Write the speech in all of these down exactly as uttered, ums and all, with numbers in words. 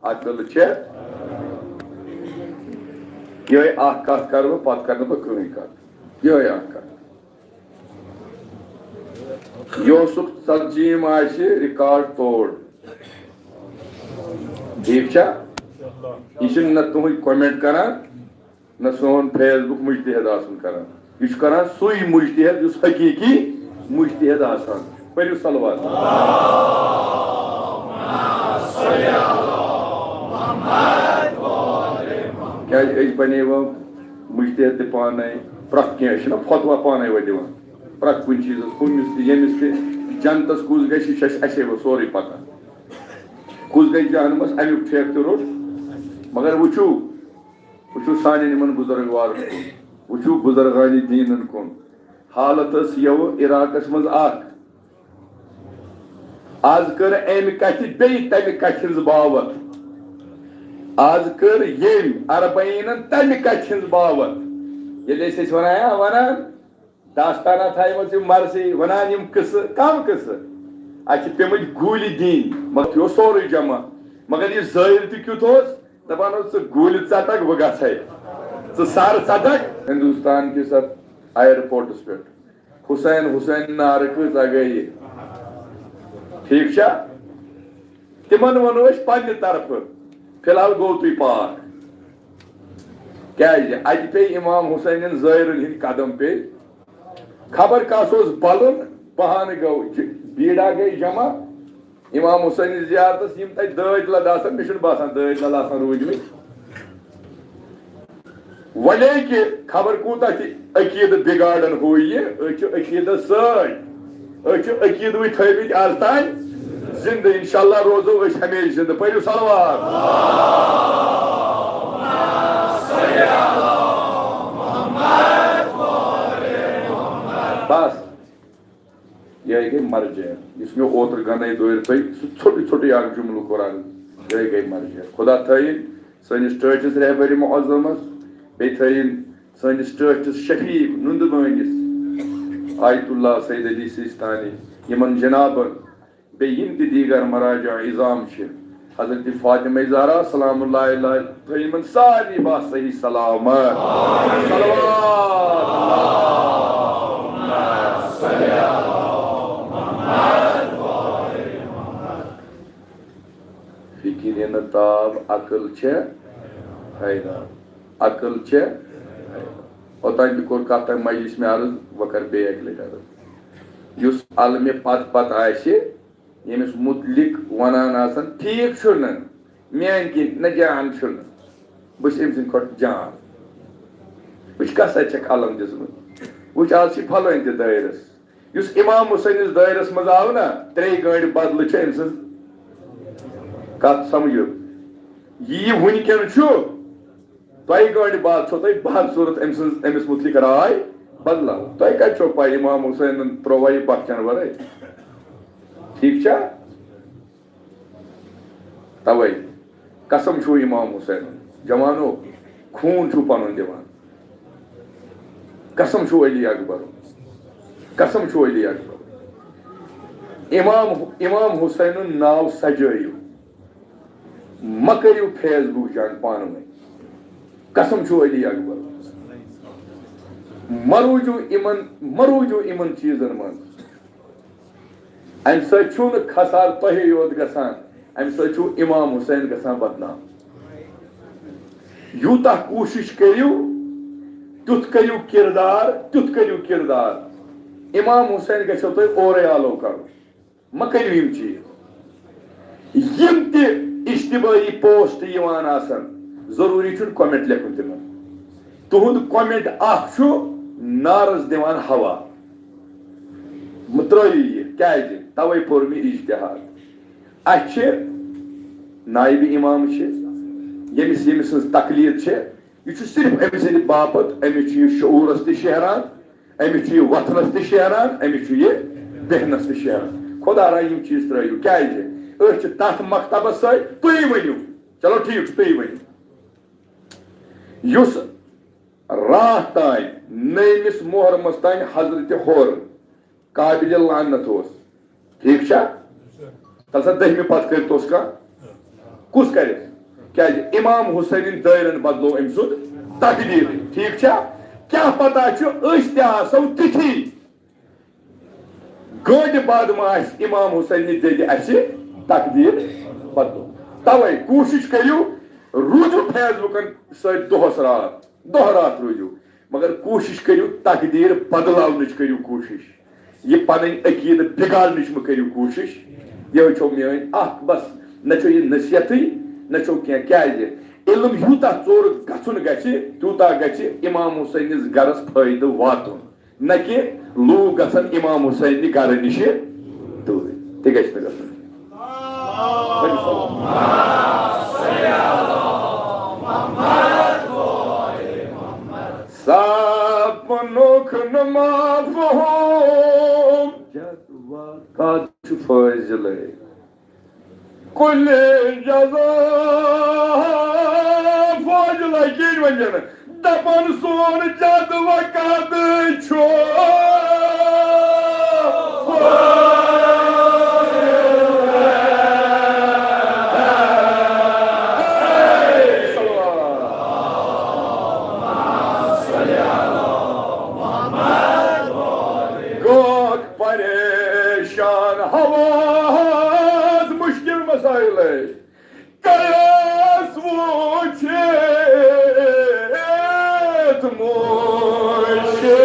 عقل چھےٚ۔ یِہوٚے اکھ کتھ کرٕ بہٕ، پتہٕ کرٕ نہٕ بہٕ کٕہٕنۍ کتھ۔ یِہوٚے اکھ کتھ۔ یہِ اوسُکھ ژتجی یِم آسہِ ریکارڈ توڑ۔ ٹھیٖک چھا؟ یہِ چھُنہٕ نہ تُہُنٛد comment کران، نہ سون Facebook مجتہد آسُن کران۔ یہِ چھُ کران سُے مجتہد یُس حقیٖقی مجتہد آسان۔ پٔرِو صلوات۔ کیازِ أسۍ بنے وۄنۍ مجتہد تہِ پانے، پرٛٮ۪تھ کینٛہہ، أسۍ چھِنہ فتوا پانے وۄنۍ دِوان پرٛٮ۪تھ کُنہِ چیٖزس، ہُمِس تہِ، ییٚمِس تہِ۔ جنتس کُس گژھِ، یہِ چھُ اَسہِ، اَسے وۄنۍ سورُے پتہ۔ کُس گژھِ جہنمس، اَمیُک ٹھیکہٕ تہِ روٚٹ۔ مگر وٕچھِو، وٕچھِو سانٮ۪ن یِمن بُزرگوارن کُن، وٕچھِو بُزرگانِ دیٖنن کُن۔ حالت ٲس یَوٕ عراقس منٛز اکھ۔ از کٔر أمۍ کتھِ بیٚیہِ تمہِ کتھِ ہٕنٛز باوتھ۔ از کٔر ییٚمۍ اربعینن تمہِ کتھِ ہٕنٛز باوتھ۔ ییٚلہِ أسۍ ٲسۍ ونان، ہا، ونان، داستانہ تھایمژ یِم مرثی، ونان یِم قصہٕ، کم قصہٕ؟ اتہِ چھِ پیمٕتۍ گوٗلۍ دِنۍ، مگر یہِ اوس سورُے جمع۔ مگر یہِ ظٲہِر تہِ کیُتھ اوس؟ دپان اوس، "ژٕ گوٗلۍ ژٹکھ، بہٕ گژھے، ژٕ سر ژٹکھ۔" ہندوستان کِس اتھ ایئرپورٹس پٮ۪ٹھ حسین، حسین نعرٕ کۭژاہ گٔیہِ؟ ٹھیک چھا؟ تِمن ونو أسۍ پننہِ طرفہٕ، فی الحال گوٚو تُہۍ پاک۔ کیازِ؟ اتہِ پیٚیہِ امام حسینن زٲیرن ہٕنٛدۍ قدم پیٚیہِ۔ خبر کس اوس بلُن، بہانہٕ گوٚو، ج-، بیٖڑا گٔے جمع۔ امام حسین زیارتس یِم تتہِ دٲدۍ لد آسن، مےٚ چھُنہٕ باسان دٲدۍ لد آسن روٗدۍمٕتۍ۔ وۄنۍ کہِ خبر کوٗتاہ تہِ عقیٖدٕ بِگاڑن ہُہ یہِ، أسۍ چھِ عقیٖدس سۭتۍ، أسۍ چھِ عقیٖدٕ وٕنۍ تھٲومٕتۍ از تام زندٕ۔ انشاءاللہ روزو أسۍ ہمیشہِ زندٕ۔ پٔرِو صلوات۔ بس، یِہوٚے گٔے مرجع۔ یُس مےٚ اوترٕ گنے دورِ تۄہہِ، سُہ ژھوٚٹُے ژھوٚٹُے اکھ جملہٕ کوٚر عرض۔ یِہوٚے گٔے مرجع۔ خدا تھٲیِن سٲنِس ٹٲٹھِس رہبرِ معظمس، بیٚیہِ تھٲیِن سٲنِس ٹٲٹھِس شفیق نُندٕ بٲنِس آیت اللہ سید علی سیستانی، یِمن جنابن، بیٚیہِ یِم تہِ دیٖگر مراجع عظام چھِ، حضرت فاطمہ زہرا سلام اللہ علیہا، تھٲیِن یِمن سارنٕے با صحیح سلامت۔ صلوات۔ فکرِ نہٕ تاب عقل چھےٚ حیران، عقل چھےٚ حیران۔ اوٚتام تہِ کوٚر کتھ تام مجلس مےٚ عرض، وۄنۍ کر بیٚیہِ اکہِ لٹہِ عرض۔ یُس علمِ پتہٕ پتہٕ آسہِ، ییٚمِس مُتعلق ونان آسن، ٹھیٖک چھُنہٕ، میٲنۍ کِنۍ نہ جان چھُنہٕ، بہٕ چھُس أمۍ سٕنٛدِ کھۄتہٕ جان۔ وٕچھ کس اَتہِ چھکھ علم دِژمٕژ، وٕچھ از چھِ پھلٲنۍ تہِ دٲیرس۔ یُس امام حسینس دٲیرس منٛز آو نا، ترٛیٚیہِ گٲنٛٹہِ بدلہٕ چھِ أمۍ سٕنٛز کتھ سمجھو۔ یہِ یہِ وٕنکیٚن چھُ، تۄہہِ گٲنٛٹہِ بعد چھو تۄہہِ بحر صورت أمۍ سٕنٛز، أمِس مُتعلق راے بدلاو۔ تۄہہِ کتہِ چھو پاے امام حسینن ترووا یہِ بخچن ورٲے؟ ٹھیک چھا؟ توے قسم چھُو امام حسینن، جوانو، خوٗن چھُو پنُن دِوان۔ قسم چھُو علی اکبر، قسم چھُو علی اکبر۔ امام، امام حسینُن ناو سجٲیِو، مہ کٔرِو Facebook جنگ پانہٕ ؤنۍ۔ قسم چھُو علی اکبر۔ مہ روٗزِو یِمن، مہ روٗزِو یِمن چیٖزن منٛز۔ امہِ سۭتۍ چھُنہٕ خسارٕ تۄہے یوت گژھان، امہِ سۭتۍ چھُ امام حسین گژھان بدنام۔ یوٗتاہ کوٗشِش کٔرِو، تیُتھ کٔرِو کردار، تیُتھ کٔرِو کردار، امام حسین گژھیو تۄہہِ اورَے آلو کرُن۔ مہ کٔرِو یِم چیٖز۔ یِم تہِ اجتمٲعی post یِوان آسن، ضروٗری چھُنہٕ comment لیکھُن تِمن۔ تُہُنٛد comment اکھ چھُ نارس دِوان ہوا۔ مہ ترٲیِو یہِ، کیازِ؟ توے پوٚر مےٚ اجتہاد۔ اَسہِ چھِ نایب امام چھِ، ییٚمِس، ییٚمہِ سٕنٛز تقلید چھِ، یہِ چھُ صرف أمۍ سٕنٛدِ باپتھ، أمِس چھُ یہِ شعوٗرس تہِ شیران، أمِس چھُ یہِ وۄتھنس تہِ شیران، أمِس چھُ یہِ بیٚہنس تہِ شیران۔ خۄدا را یِم چیٖز ترٲیِو، کیازِ؟ أسۍ چھِ تتھ مکتبس سۭتۍ، تُہی ؤنِو۔ چلو ٹھیٖک چھُ، تُہی ؤنِو۔ یُس راتھ تام، نٔیمِس محرمس تام حضرت حُر قابل لعنت اوس۔ ٹھیٖک چھا؟ تَلہٕ سا دٔہمہِ پتہٕ کٔرِتھ اوس کانٛہہ؟ کُس کَرِ؟ کیازِ امام حسینٕنۍ دٲیرن بدلو أمۍ سُنٛد تقدیٖر۔ ٹھیٖک چھا؟ کیٛاہ پتہ چھُ أسۍ تہِ آسو تِتھی۔ گٲنٛٹہِ بعد ما آسہِ امام حسینٕنۍ دٔدِ اَسہِ تقدیٖر بدلو۔ توے کوٗشِش کٔرِو، روٗزِو فیس بُکن سۭتۍ دۄہس راتھ، دۄہ راتھ روٗزِو، مگر کوٗشِش کٔرِو تقدیٖر بدلاونٕچ کٔرِو کوٗشِش۔ یہِ پنٕنۍ عقیٖدٕ بگاڑنٕچ مہٕ کٔرِو کوٗشِش۔ یِہوٚے چھو میٲنۍ اکھ بس، نہ چھو یہِ نصیحتٕے، نہ چھو کینٛہہ۔ کیازِ؟ علم یوٗتاہ ژوٚر گژھُن گژھِ، تیوٗتاہ گژھِ امام حسینِس گرس فٲیدٕ واتُن، نہ کہِ لوٗکھ گژھن امام حسینہِ گرٕ نِشہِ دوٗرِ۔ تہِ گژھِ نہٕ گژھُن۔ ؤنِو سلام۔ سپنُک نہٕ مفہوم جدوہ کتھ چھُ فٲضلے۔ کُلہِ جزا فٲضلے کِنۍ ونجن۔ دپان سون جدوہ کتھ چھُ۔ گوٚو پریشان حواس مشکل مسائلے۔ کیاس وُچھِتھ مُشکِل۔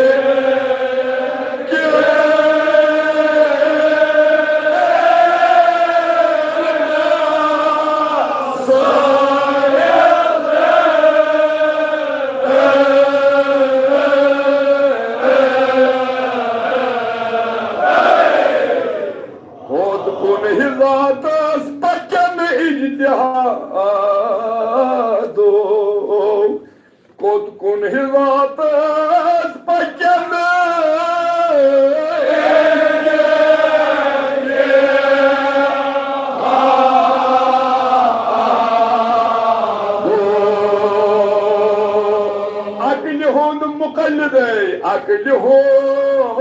کوٚت کُن ہِلاتس پکن اجتہادو، کوٚت کُن ہِلاتس پکن اجتہادو۔ عقلہِ ہُنٛد مقلدے، عقلہِ ہُنٛد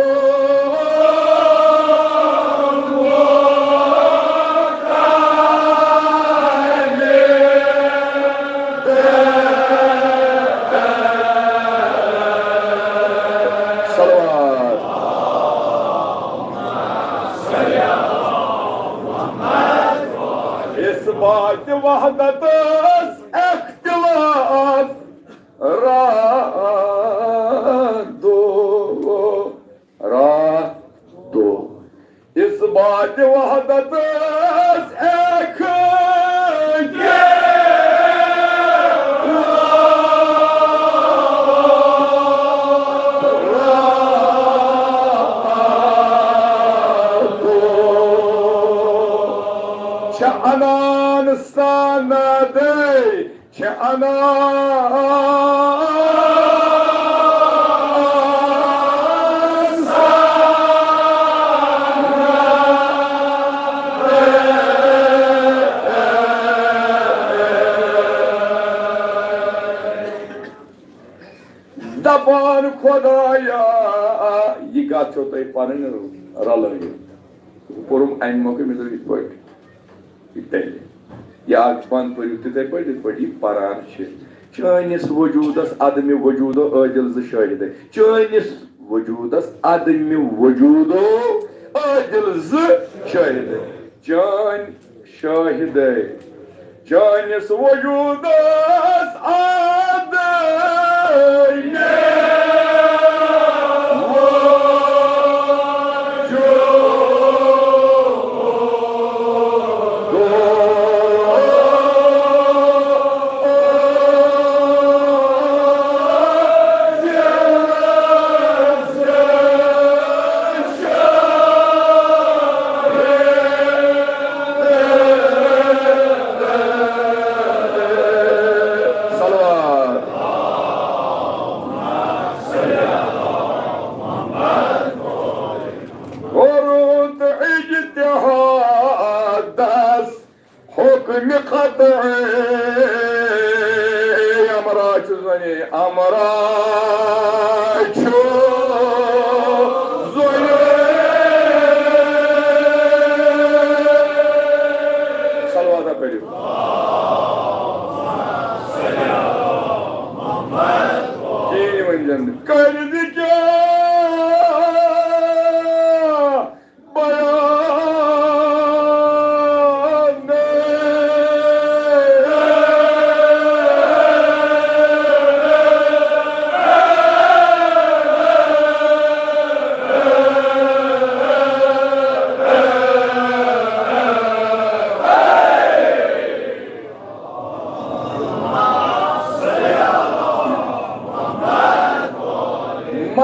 صلوات۔ اثبات وحدتس اختلاف راتھ دو، راتھ دو۔ اثبات وحدتس اکھ چھِ انان سندے چھِ انان۔ دپان خدایا، یہِ کتھ چھو تۄہہِ پنٕنۍ رلٲوِتھ؟ بہٕ پوٚرُم امہِ مۄکھٕ، مےٚ دوٚپ یِتھ پٲٹھۍ۔ یہِ تیٚلہِ۔ یہِ اکھ بند پٔرِو تِتھے پٲٹھۍ، یِتھ پٲٹھۍ یہِ پران چھِ۔ چٲنِس وجوٗدس عدمِ وجوٗدو عٲدِل زٕ شٲہِدے۔ چٲنِس وجوٗدس عدمِ وجوٗدو عٲدِل زٕ شٲہِدے۔ چٲنۍ شٲہِدے۔ چٲنِس وجوٗدس عدمِ صلوات۔ کوٚرُتھ اجتہادس حکمِ قطعی۔ امرا چھُ زنے، امرا چھُ زنے۔ صلوات پٔرِو۔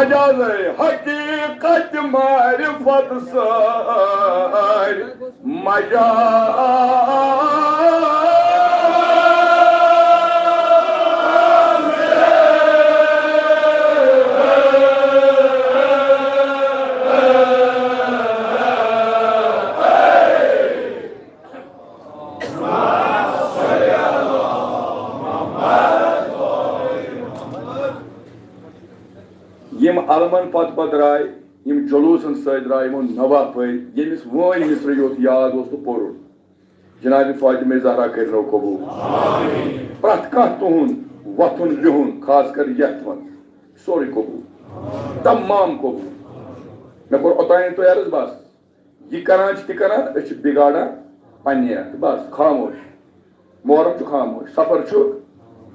مجازے حقیقت معرفت سۭتۍ مجاز۔ یِم علمن پتہٕ پتہٕ درٛاے، یِم جلوٗسن سۭتۍ درٛاے، یِمو نوحہٕ پٔرۍ، ییٚمِس وٲنۍ مصرٕ یوت یاد اوس تہٕ پوٚرُن۔ جناب فاطمہ زہرا کٔرِنو قبوٗل۔ پرٛٮ۪تھ کانٛہہ تُہُنٛد وۄتھُن بِہُن، خاص کر یتھ منٛز، سورُے قبوٗل۔ تمام قبوٗل۔ مےٚ کوٚر اوٚتام تۄہہِ عرض، بس۔ یہِ کران چھِ تہِ کران، أسۍ چھِ بگاڑان پننہِ اَتھٕ۔ بس، خاموش۔ محرم چھُ خاموش، سفر چھُ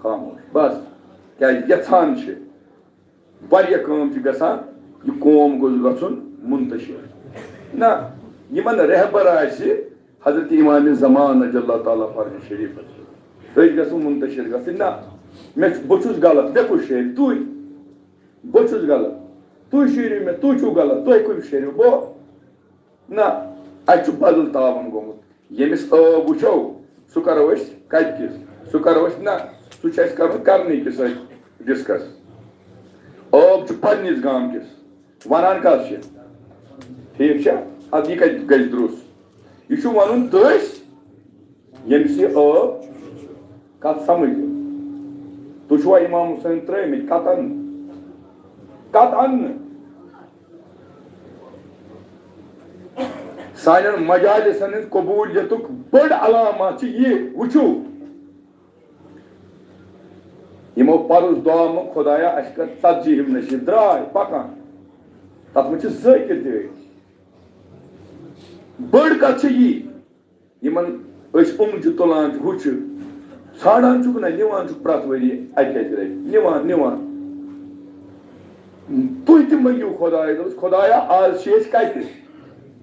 خاموش۔ بس، کیٛازِ یژھان چھِ، واریاہ کٲم چھِ گژھان، یہِ قوم گوٚژھ گژھُن منتشر۔ نہ، یِمن رہبر آسہِ حضرت امام زمان رضی اللہ تعالیٰ فرض شریفس، أسۍ گژھو منتشر گژھٕنۍ۔ نہ، مےٚ چھُ، بہٕ چھُس غلط، مےٚ کُس شیرِ؟ تُہۍ۔ بہٕ چھُس غلط، تُہۍ شیرِو مےٚ، تُہۍ چھِو غلط، تُہۍ کُس شیرِو؟ بہٕ۔ نہ، اَتہِ چھُ بدل تعاوُن گوٚمُت۔ ییٚمِس عٲب وٕچھو، سُہ کرو أسۍ کَتہِ کِس؟ سُہ کرو أسۍ، نہ، سُہ چھُ اَسہِ کرُن کرنہٕ کِس سۭتۍ ڈسکس۔ عٲب چھُ پننِس گامہٕ کِس، وَنان کَس چھِ؟ ٹھیٖک چھا؟ اَدٕ یہِ کَتہِ گژھِ درُس؟ یہِ چھُ وَنُن تٔسۍ، ییٚمِس یہِ عٲب، کَتھ سَمٕجھ؟ تُہۍ چھِوا امام حسین ترٛٲومٕتۍ؟ کَتَن؟ کَتَن؟ سانٮ۪ن مجالسن ہٕنٛز قبولیتُک بٔڑ علامت چھِ یہِ، وٕچھِو، یِمو پرُس دعا منٛز، خدایا، اَسہِ کر ژتجی ہِم نصیب، درٛاے پکان۔ تَتھ منٛز چھِ ذٲکِر تہِ أتھۍ۔ بٔڑ کَتھ چھِ یی، یِمن أسۍ اُمجہِ تُلان چھِ، ہُہ چھِ ژھانڈان چھُکھ نہ، نِوان چھُکھ پرٛٮ۪تھ ؤری اَکہِ اَکہِ رَٹہِ، نِوان، نِوان۔ تُہۍ تہِ مٔنگِو خۄدایَس، دوٚپُس، خۄدایا، آز چھِ أسۍ کَتہِ؟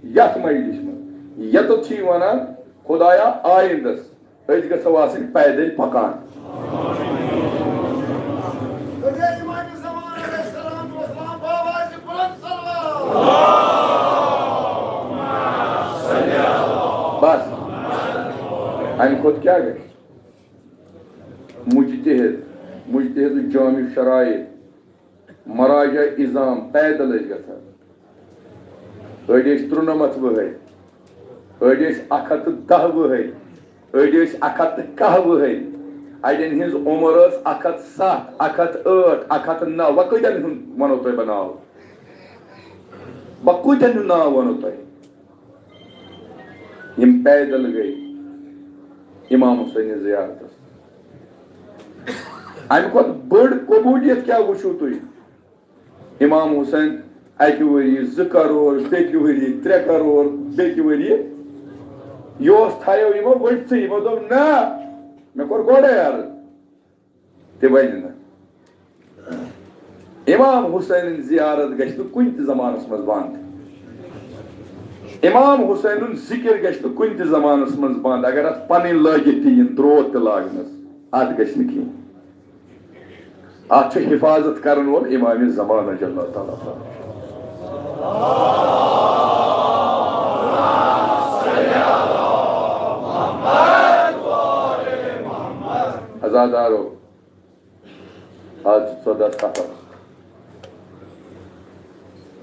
یَتھ مجلِسہِ منٛز۔ یَتَتھ چھِ یہِ وَنان، خۄدایا، آیِندَس أسۍ گژھو آسٕنۍ پیدل پکان۔ بس۔ اَمہِ کھۄتہٕ کیٛاہ گژھِ؟ مجتہد، مجتہد جامع شرائط، مراجع عظام پیدل ٲسۍ گژھان۔ أڑۍ ٲسۍ ترُنَمَتھ وُہٕرۍ، أڑۍ ٲسۍ اَکھ ہَتھ تہٕ دَہ وُہٕرۍ، أڑۍ ٲسۍ اَکھ ہَتھ تہٕ کاہ وُہٕرۍ۔ اَڑٮ۪ن ہٕنٛز عمر ٲس اَکھ ہَتھ ستھ، اَکھ ہَتھ ٲٹھ، اَکھ ہَتھ تہٕ نَو۔ وۄنۍ کۭتٮ۪ن ہُنٛد وَنو تۄہہِ بہٕ ناو؟ بہٕ کۭتٮ۪ن ہُنٛد ناو وَنو تۄہہِ؟ یِم پیدل گٔے امام حسینہِ زیارتس۔ امہِ کھۄتہٕ بٔڑ قبولیت کیٛاہ وٕچھِو تُہۍ؟ امام حسین اکہِ ؤری زٕ کرور، بیٚکہِ ؤری ترٛےٚ کرور، بیٚکہِ ؤری یہِ اوس تھایو یِمو ؤٹھسٕے، یِمو دوٚپ، نہ، مےٚ کوٚر گۄڈے عرض۔ تہِ بنہِ نہٕ۔ امام حسینٕنۍ زیارت گژھِ نہٕ کُنہِ تہِ زمانس منٛز بنٛد۔ امام حسینُن ذکر گژھِ نہٕ کُنہِ تہِ زمانس منٛز بنٛد۔ اگر اتھ پنٕنۍ لٲگِتھ تہِ یِن، درود تہِ لاگنس، اتھ گژھِ نہٕ کِہیٖنۍ۔ اتھ چھُ حفاظت کرن وول امام زمان رضی اللہ تعالیٰ عنہ۔ عزادارو، آز چھُ ژۄدہ صفر۔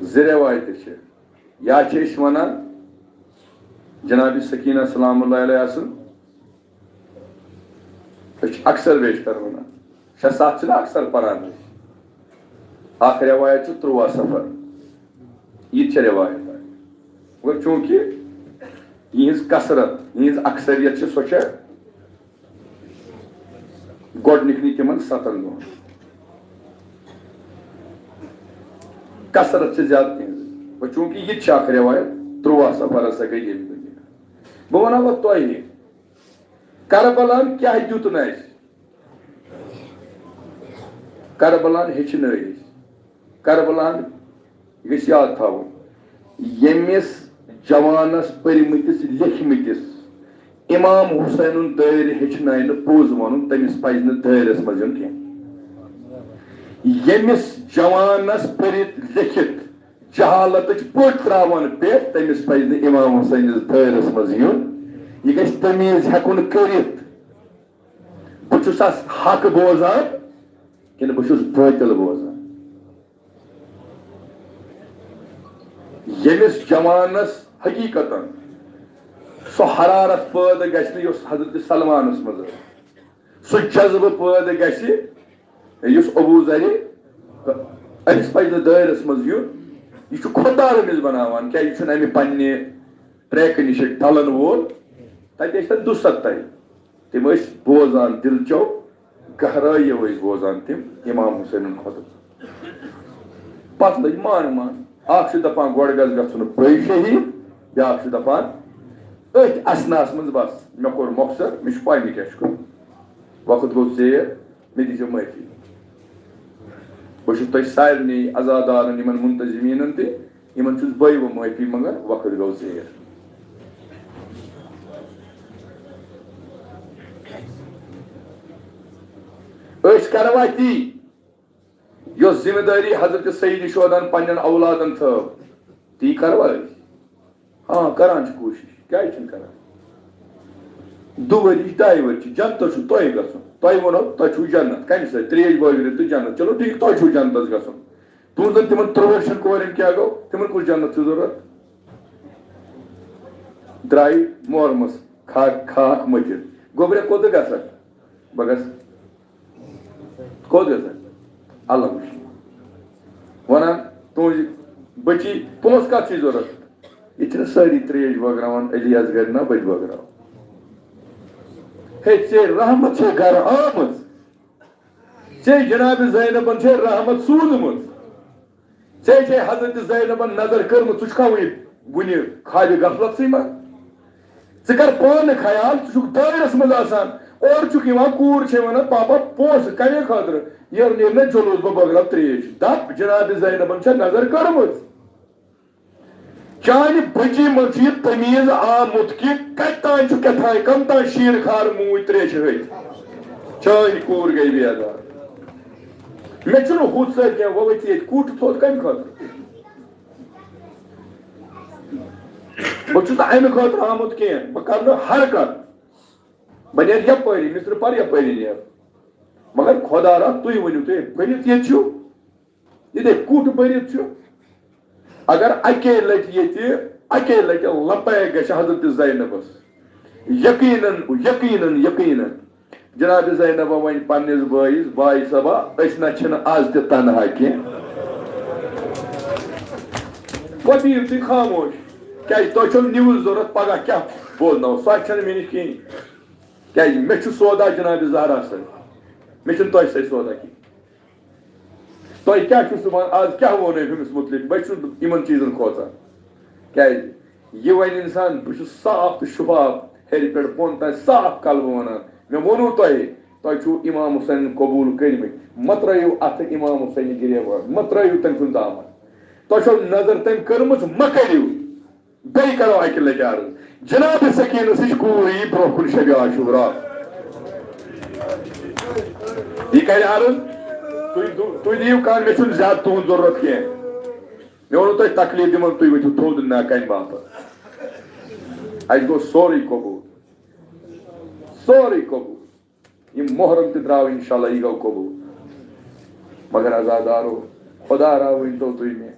زٕ رٮ۪وایتہٕ چھِ۔ یا چھِ أسۍ وَنان، جناب سکینہ سلام اللہ علیہ سٕنٛز، أسۍ چھِ اکثر بیشتر وَنان، شےٚ ستھ چھِنہ اکثر پَران أسۍ۔ اکھ رٮ۪وایت چھِ تُرٛواہ صفر، یہِ تہِ چھےٚ رٮ۪وایت اکھ۔ مگر چوٗنٛکہِ یِہٕنٛز کثرت، یِہٕنٛز اکثریت چھِ، سۄ چھےٚ گۄڈٕنِکنٕے تِمن ستن دۄہن۔ کثرت چھِ زیادٕ تِہنٛز۔ وۄنۍ چوٗنٛکہِ یہِ تہِ چھِ اکھ رٮ۪وایت، تُرٛواہ صفر ہسا گٔے ییٚمہِ دۄہ یہِ۔ بہٕ وَنہٕ وۄنۍ تۄہہِ، کربلاہن کیٛاہ دیُت نہٕ اَسہِ؟ کربلاہن ہیٚچھنٲے أسۍ۔ کربلاہن گژھِ یاد تھاوُن، ییٚمِس جوانس پٔرمٕتِس لیکھمٕتِس امام حسینُن دٲیرٕ ہیٚچھناے نہٕ پوٚز وَنُن، تٔمِس پَزِ نہٕ دٲیرَس منٛز یُن کینٛہہ۔ ییٚمِس جوانس پٔرِتھ لیٚکھِتھ جہالتٕچ پٔٹ تراوان پیٚٹھ، تٔمِس پزِ نہٕ امام حسینس دٲیرس منٛز یُن۔ یہِ گژھِ تمیٖز ہٮ۪کُن کٔرِتھ، بہٕ چھُسا حق بوزان کِنہٕ بہٕ چھُس بٲطل بوزان۔ ییٚمِس جوانس حقیقتاً سۄ حرارت پٲدٕ گژھِ نہٕ، یۄس حضرت سلمانس منٛز ٲس، سُہ جذبہٕ پٲدٕ گژھِ، یُس ابو ذرِ، أمِس پزِ نہٕ دٲیرس منٛز یُن۔ یہِ چھُ خۄدار أمِس بناوان، کیٛازِ یہِ چھُنہٕ امہِ پننہِ ٹریکہٕ نِش ڈلن وول۔ تتہِ ٲسۍ تن دُسَتھ تَتہِ۔ تِم ٲسۍ بوزان، دِلچو گہرٲیو ٲسۍ بوزان تِم امام حسینُن خطبہٕ۔ پتہٕ لٔگۍ مان مان۔ اکھ چھُ دپان گۄڈٕ گژھ گژھُن بٔے شہیٖد، بیاکھ چھُ دپان أتھۍ اثناہس منٛز بس مےٚ کوٚر مۄخصر، مےٚ چھُ پاے مےٚ کیٛاہ چھُ کوٚرمُت۔ وقت گوٚو ژیر، مےٚ دیٖزیو معٲفی۔ بہٕ چھُس تۄہہِ سارنٕے عزادارن، یِمن منتظمیٖنن تہِ، یِمن چھُس بہٕ وۄنۍ معٲفی منٛگان، وقت گوٚو ژیر۔ أسۍ کروا تی، یۄس ذمہ دٲری حضرت سید شہداہن پننٮ۪ن اولادن تھٲو، تی کروا أسۍ؟ ہاں، کران چھِ کوٗشِش، کیٛازِ چھِنہٕ کران؟ دُ ؤری چھِ، ڈاے ؤری چھِ، جنتس چھُ تۄہہِ گژھُن۔ تۄہہِ ووٚنو، تۄہہِ چھُو جنت، کَمہِ سۭتۍ؟ ترٛیش بٲگرِتھ تہٕ جنت۔ چلو ٹھیٖک، تۄہہِ چھُو جنتس گژھُن۔ تُہنٛزن تِمن ترٛوہن کورٮ۪ن کیٛاہ گوٚو؟ تِمن کُس جنت چھُ ضروٗرت؟ درٛایہِ محرمس کھا-، خاک مٔتِتھ۔ گوٚبریا، کوٚت گژھکھ؟ بہٕ گژھٕ۔ کوٚت گژھکھ؟ اللہ وٕچھِ۔ ونان، تُہنٛزِ بچی، پونٛسہٕ کتھ چھِ ضروٗرت؟ یہِ چھِنہٕ سٲری ترٛیش بٲگراوان، علی اصغر نہ بہٕ تہِ بٲگراوٕ۔ ہے، ژےٚ رحمت چھےٚ گرٕ آمٕژ۔ ژےٚ جناب زینبن چھےٚ رحمت سوٗزمٕژ۔ ژےٚ چھےٚ حضرت زینبن نظر کٔرمٕژ، ژٕ چھُکھا وُنہِ، وُنہِ خوابِ غفلتسٕے منٛز؟ ژٕ کر پانہٕ خیال، ژٕ چھُکھ دٲیرس منٛز آسان، اورٕ چھُکھ یِوان، کوٗر چھے ونان، "پاپا، پونٛسہٕ کمے خٲطرٕ؟ یورٕ نیرِ نہ جلوس، بہٕ بٲگراو ترٛیش۔" دپ، جناب زینبن چھےٚ نظر کٔرمٕژ۔ چانہِ بچی منٛز چھُ یہِ تمیٖز آمُت کہِ کتہِ تام چھُ کیٛاہ تام، کم تام شیٖر خار موٗدۍ تریشہِ ہٕنٛدۍ۔ چٲنۍ کوٗر گٔے بیدار۔ مےٚ چھُنہٕ ہُتھ سۭتۍ کینٛہہ، وۄنۍ ؤتھۍ ییٚتہِ کوٗٹہٕ تھوٚد کمہِ خٲطرٕ؟ بہٕ چھُس نہٕ امہِ خٲطرٕ آمُت کینٛہہ، بہٕ کرٕ نہٕ حرکت۔ بہٕ نیرٕ یپٲری، مِسترِ پر یپٲری نیرٕ۔ مگر خۄدا را، تُہۍ ؤنِو، تُہۍ بٔنِتھ ییٚتہِ چھِو؟ ییٚتہِ کُٹھ بٔرِتھ چھُ۔ اگر اَکے لَٹہِ ییٚتہِ، اَکے لَٹہِ لبیک گژھِ حضرت زینبس، یقیناً، یقیناً، یقیناً۔ جناب زینبہ وَنہِ پننِس بٲیِس، "بٲے صٲبہ، أسۍ نہ چھِنہٕ آز تہِ تنہا کینٛہہ۔" وۄنۍ بِہِو تُہۍ خاموش، کیٛازِ تۄہہِ چھو نِوٕز ضوٚرتھ، پگاہ کیٛاہ بوزناوو، سۄ چھَنہٕ مےٚ نِش کِہیٖنۍ۔ کیٛازِ مےٚ چھُ سودا جناب زہرا سۭتۍ، مےٚ چھُنہٕ تۄہہِ سۭتۍ سودا کِہیٖنۍ۔ تۄہہِ کیٛاہ چھُ صُبحن، آز کیٛاہ ووٚن أمۍ ہُمِس مُتعلِق؟ بہٕ چھُس یِمن چیٖزن کھوژان۔ کیٛازِ؟ یہِ وَنہِ اِنسان، بہٕ چھُس صاف تہٕ شفاف، ہیٚرِ پٮ۪ٹھ بۄن تام صاف کلمہٕ وَنان۔ مےٚ ووٚنوُ تۄہہِ، تۄہہِ چھُو اِمام حُسین قبوٗل کٔرمٕتۍ، مہ ترٛٲیِو اَتھٕ اِمام حُسینہِ گِریوان، مہ ترٛٲیِو تٔمۍ سُنٛد دامن۔ تۄہہِ چھو نظر تٔمۍ کٔرمٕژ، مہ کٔرِو۔ بیٚیہِ کرو اَکہِ لَٹہِ عرض، جناب سکیٖنَس نِش کوٗر یی برٛونٛہہ کُن شبِ عاشورا۔ یہِ کرِ عرض، تُہۍ دُ-، تُہۍ دِیِو کانٛہہ، مےٚ چھُنہٕ زیادٕ تُہُنٛد ضروٗرت کینٛہہ۔ مےٚ ووٚنوُ تۄہہِ تکلیف دِمو، تُہۍ ؤتھِو تھوٚد، نہ کَمہِ باپتھ؟ اَسہِ گوٚو سورُے قبوٗل، سورُے قبوٗل۔ یہِ محرم تہِ درٛاو، انشاءاللہ یہِ گوٚو قبوٗل۔ مگر عزادارو، خۄدا را ؤنۍتو تُہۍ مےٚ،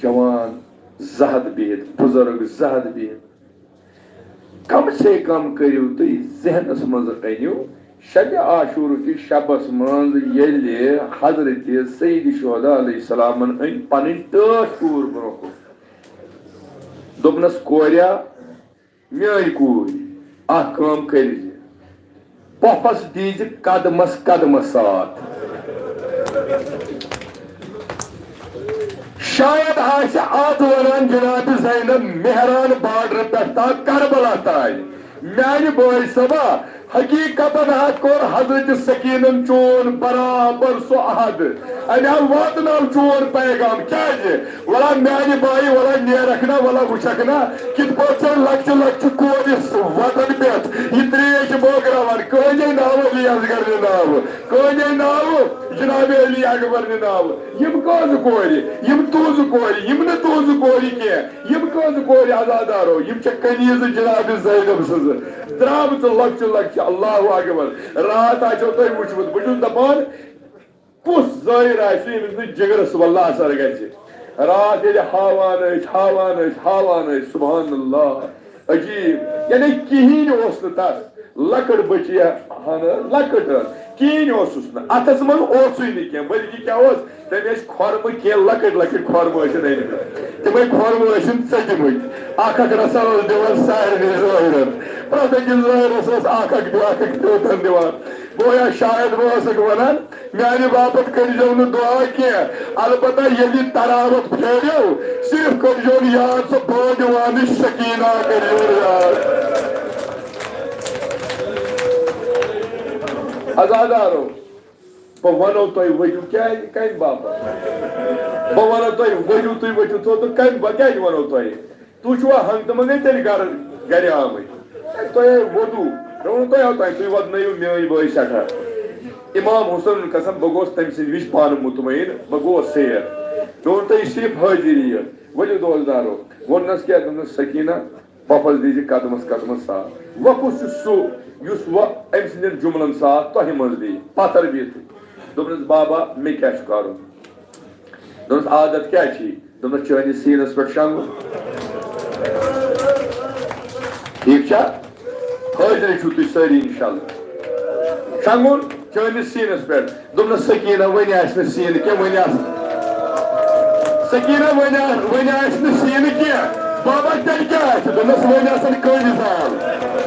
جوان زٕ ہتھ بِہِتھ، بُزرگ زٕ ہتھ بِہِتھ، کم سے کم کٔرِو تُہۍ ذہنس منٛز أنِو، شبِ عاشورٕ کِس شبس منٛز ییٚلہِ حضرت سید شہداء علیہ السلامن أنۍ پنٕنۍ ٹٲٹھ کوٗر برونٛہہ کُن۔ دوٚپنس، "کوریا، میٲنۍ کوٗر، اکھ کٲم کٔرزِ، پۄپھس دیٖزِ قدمس قدمس ساتھ۔" شاید آسہِ از ونان جناب زینب مہران بارڈر پٮ۪ٹھ تام کربلا تام۔ میانہِ بٲے صٲبا، حقیقتاً ہا کوٚر حضرت سکیٖنن چون برابر سُہ عہد۔ امہِ آو واتناو چون پیغام۔ کیازِ؟ ولا میانہِ بایہِ، ولا نیرکھ نا، ولا وٕچھکھ نا، کِتھ پٲٹھۍ چھےٚ لۄکچہِ لۄکچہِ کورِ وطن پٮ۪ٹھ یہِ تریش بٲگراوان۔ کٲنی ناو علی اصغر نہٕ ناوٕ، کٲنی ناوٕ جناب علی اکبر نہِ ناوٕ۔ یِم کٲژٕ کورِ، یِم تُہنٛزٕ کورِ، یِم نہٕ تُہنٛزٕ کورِ کینٛہہ، یِم کٲژٕ کورِ عزادارو، یِم چھےٚ کنیزٕ جناب زینب سٕنٛزٕ، درامژٕ لۄکچہِ لۄکچہِ۔ اللہ اکبر۔ راتھ آسیو تۄہہِ وٕچھمُت، بہٕ چھُس دپان، کُس زٲیِر آسہِ ییٚمِس نہٕ جگرس واللہ اثر گژھِ؟ راتھ ییٚلہِ ہاوان ٲسۍ، ہاوان ٲسۍ، ہاوان ٲسۍ، سبحان اللہ، عجیب، یعنی کِہیٖنۍ اوس نہٕ تس۔ لۄکٕٹ بٔچی ہن، لۄکٕٹ ہن، کِہیٖنۍ اوسُس نہٕ۔ اتھس منٛز اوسُے نہٕ کینٛہہ، بلکہِ کیٛاہ اوس؟ تٔمۍ ٲسۍ کھۄرمہٕ، کینٛہہ لۄکٕٹۍ لۄکٕٹۍ کھۄرمہٕ ٲسِن أنۍ مٕتۍ۔ تِمے کھۄرمہٕ ٲسِن ژٔٹۍ مٕتۍ۔ اکھ اکھ رژھا اوس دِوان سارنٕے زٲیرن۔ پرٛٮ۪تھ أکِس زٲیرس اوس اکھ اکھ دِوان، اکھ اکھ پیوٗنٛتن دِوان۔ گویا شاید بہٕ اوسُکھ ونان، میانہِ باپتھ کٔرۍزیو نہٕ دُعا کینٛہہ، البتہ ییٚلہِ تراوت پھیرِو، صرف کٔرۍزیون یاد، سۄ بٲدِوانٕچ سکیٖنہ کٔرۍزیون یاد۔ عزادارو، بہٕ ونو تۄہہِ ؤتِو کیٛازِ، کمہِ باپتھ؟ بہٕ ونو تۄہہِ ؤتِو، تُہۍ ؤتِو تھوٚد تہٕ کمہِ، بہٕ کیٛازِ ونو تۄہہِ؟ تُہۍ چھِوا ہنٛگتہٕ منٛگَے تیٚلہِ گرٕ، گرِ آمٕتۍ؟ ہے، تۄہہِ ہے ووٚدوُ۔ مےٚ ووٚن تۄہہِ اوٚتام، تُہۍ وۄدنٲیِو میٛٲنۍ بٲے سٮ۪ٹھاہ۔ امام حسین قسم، بہٕ گوس تٔمۍ سٕنٛدِ وِزِ پانہٕ مطمئن، بہٕ گوس سیر۔ مےٚ ووٚن تۄہہِ، یہِ صرف حٲضِری یٲژ۔ ؤلِو دوستدارو، ووٚننَس کیٛاہ؟ دوٚپنَس، سکیٖنہ، پۄپھَس دیٖزِ قدمَس قدمَس ساتھ۔ وۄنۍ کُس چھُ سُہ، یُس وۄنۍ أمۍ سٕنٛدٮ۪ن جُملَن ساتھ تۄہہِ منٛز دی؟ پَتھر بِہِتھ۔ دوٚپنَس، بابا، مےٚ کیٛاہ چھُ کَرُن؟ دوٚپنَس، عادت کیٛاہ چھِ؟ دوٚپنَس، چٲنِس سیٖنَس پٮ۪ٹھ شۄنٛگُن۔ ٹھیٖک چھا؟ حٲضِر چھِو تُہۍ سٲری اِنشاءاللہ۔ شۄنٛگُن چٲنِس سیٖنَس پٮ۪ٹھ۔ دوٚپنَس، سکیٖنہ، وۄنۍ آسہِ نہٕ سیٖن کینٛہہ، وۄنۍ آسہِ۔ سکیٖنہ، وۄنۍ آ-، وۄنۍ آسہِ نہٕ سیٖن کینٛہہ۔ بابا، تیٚلہِ کیٛاہ آسہِ؟ دوٚپنَس، وۄنۍ آسَن کٔنٛڈۍ زال۔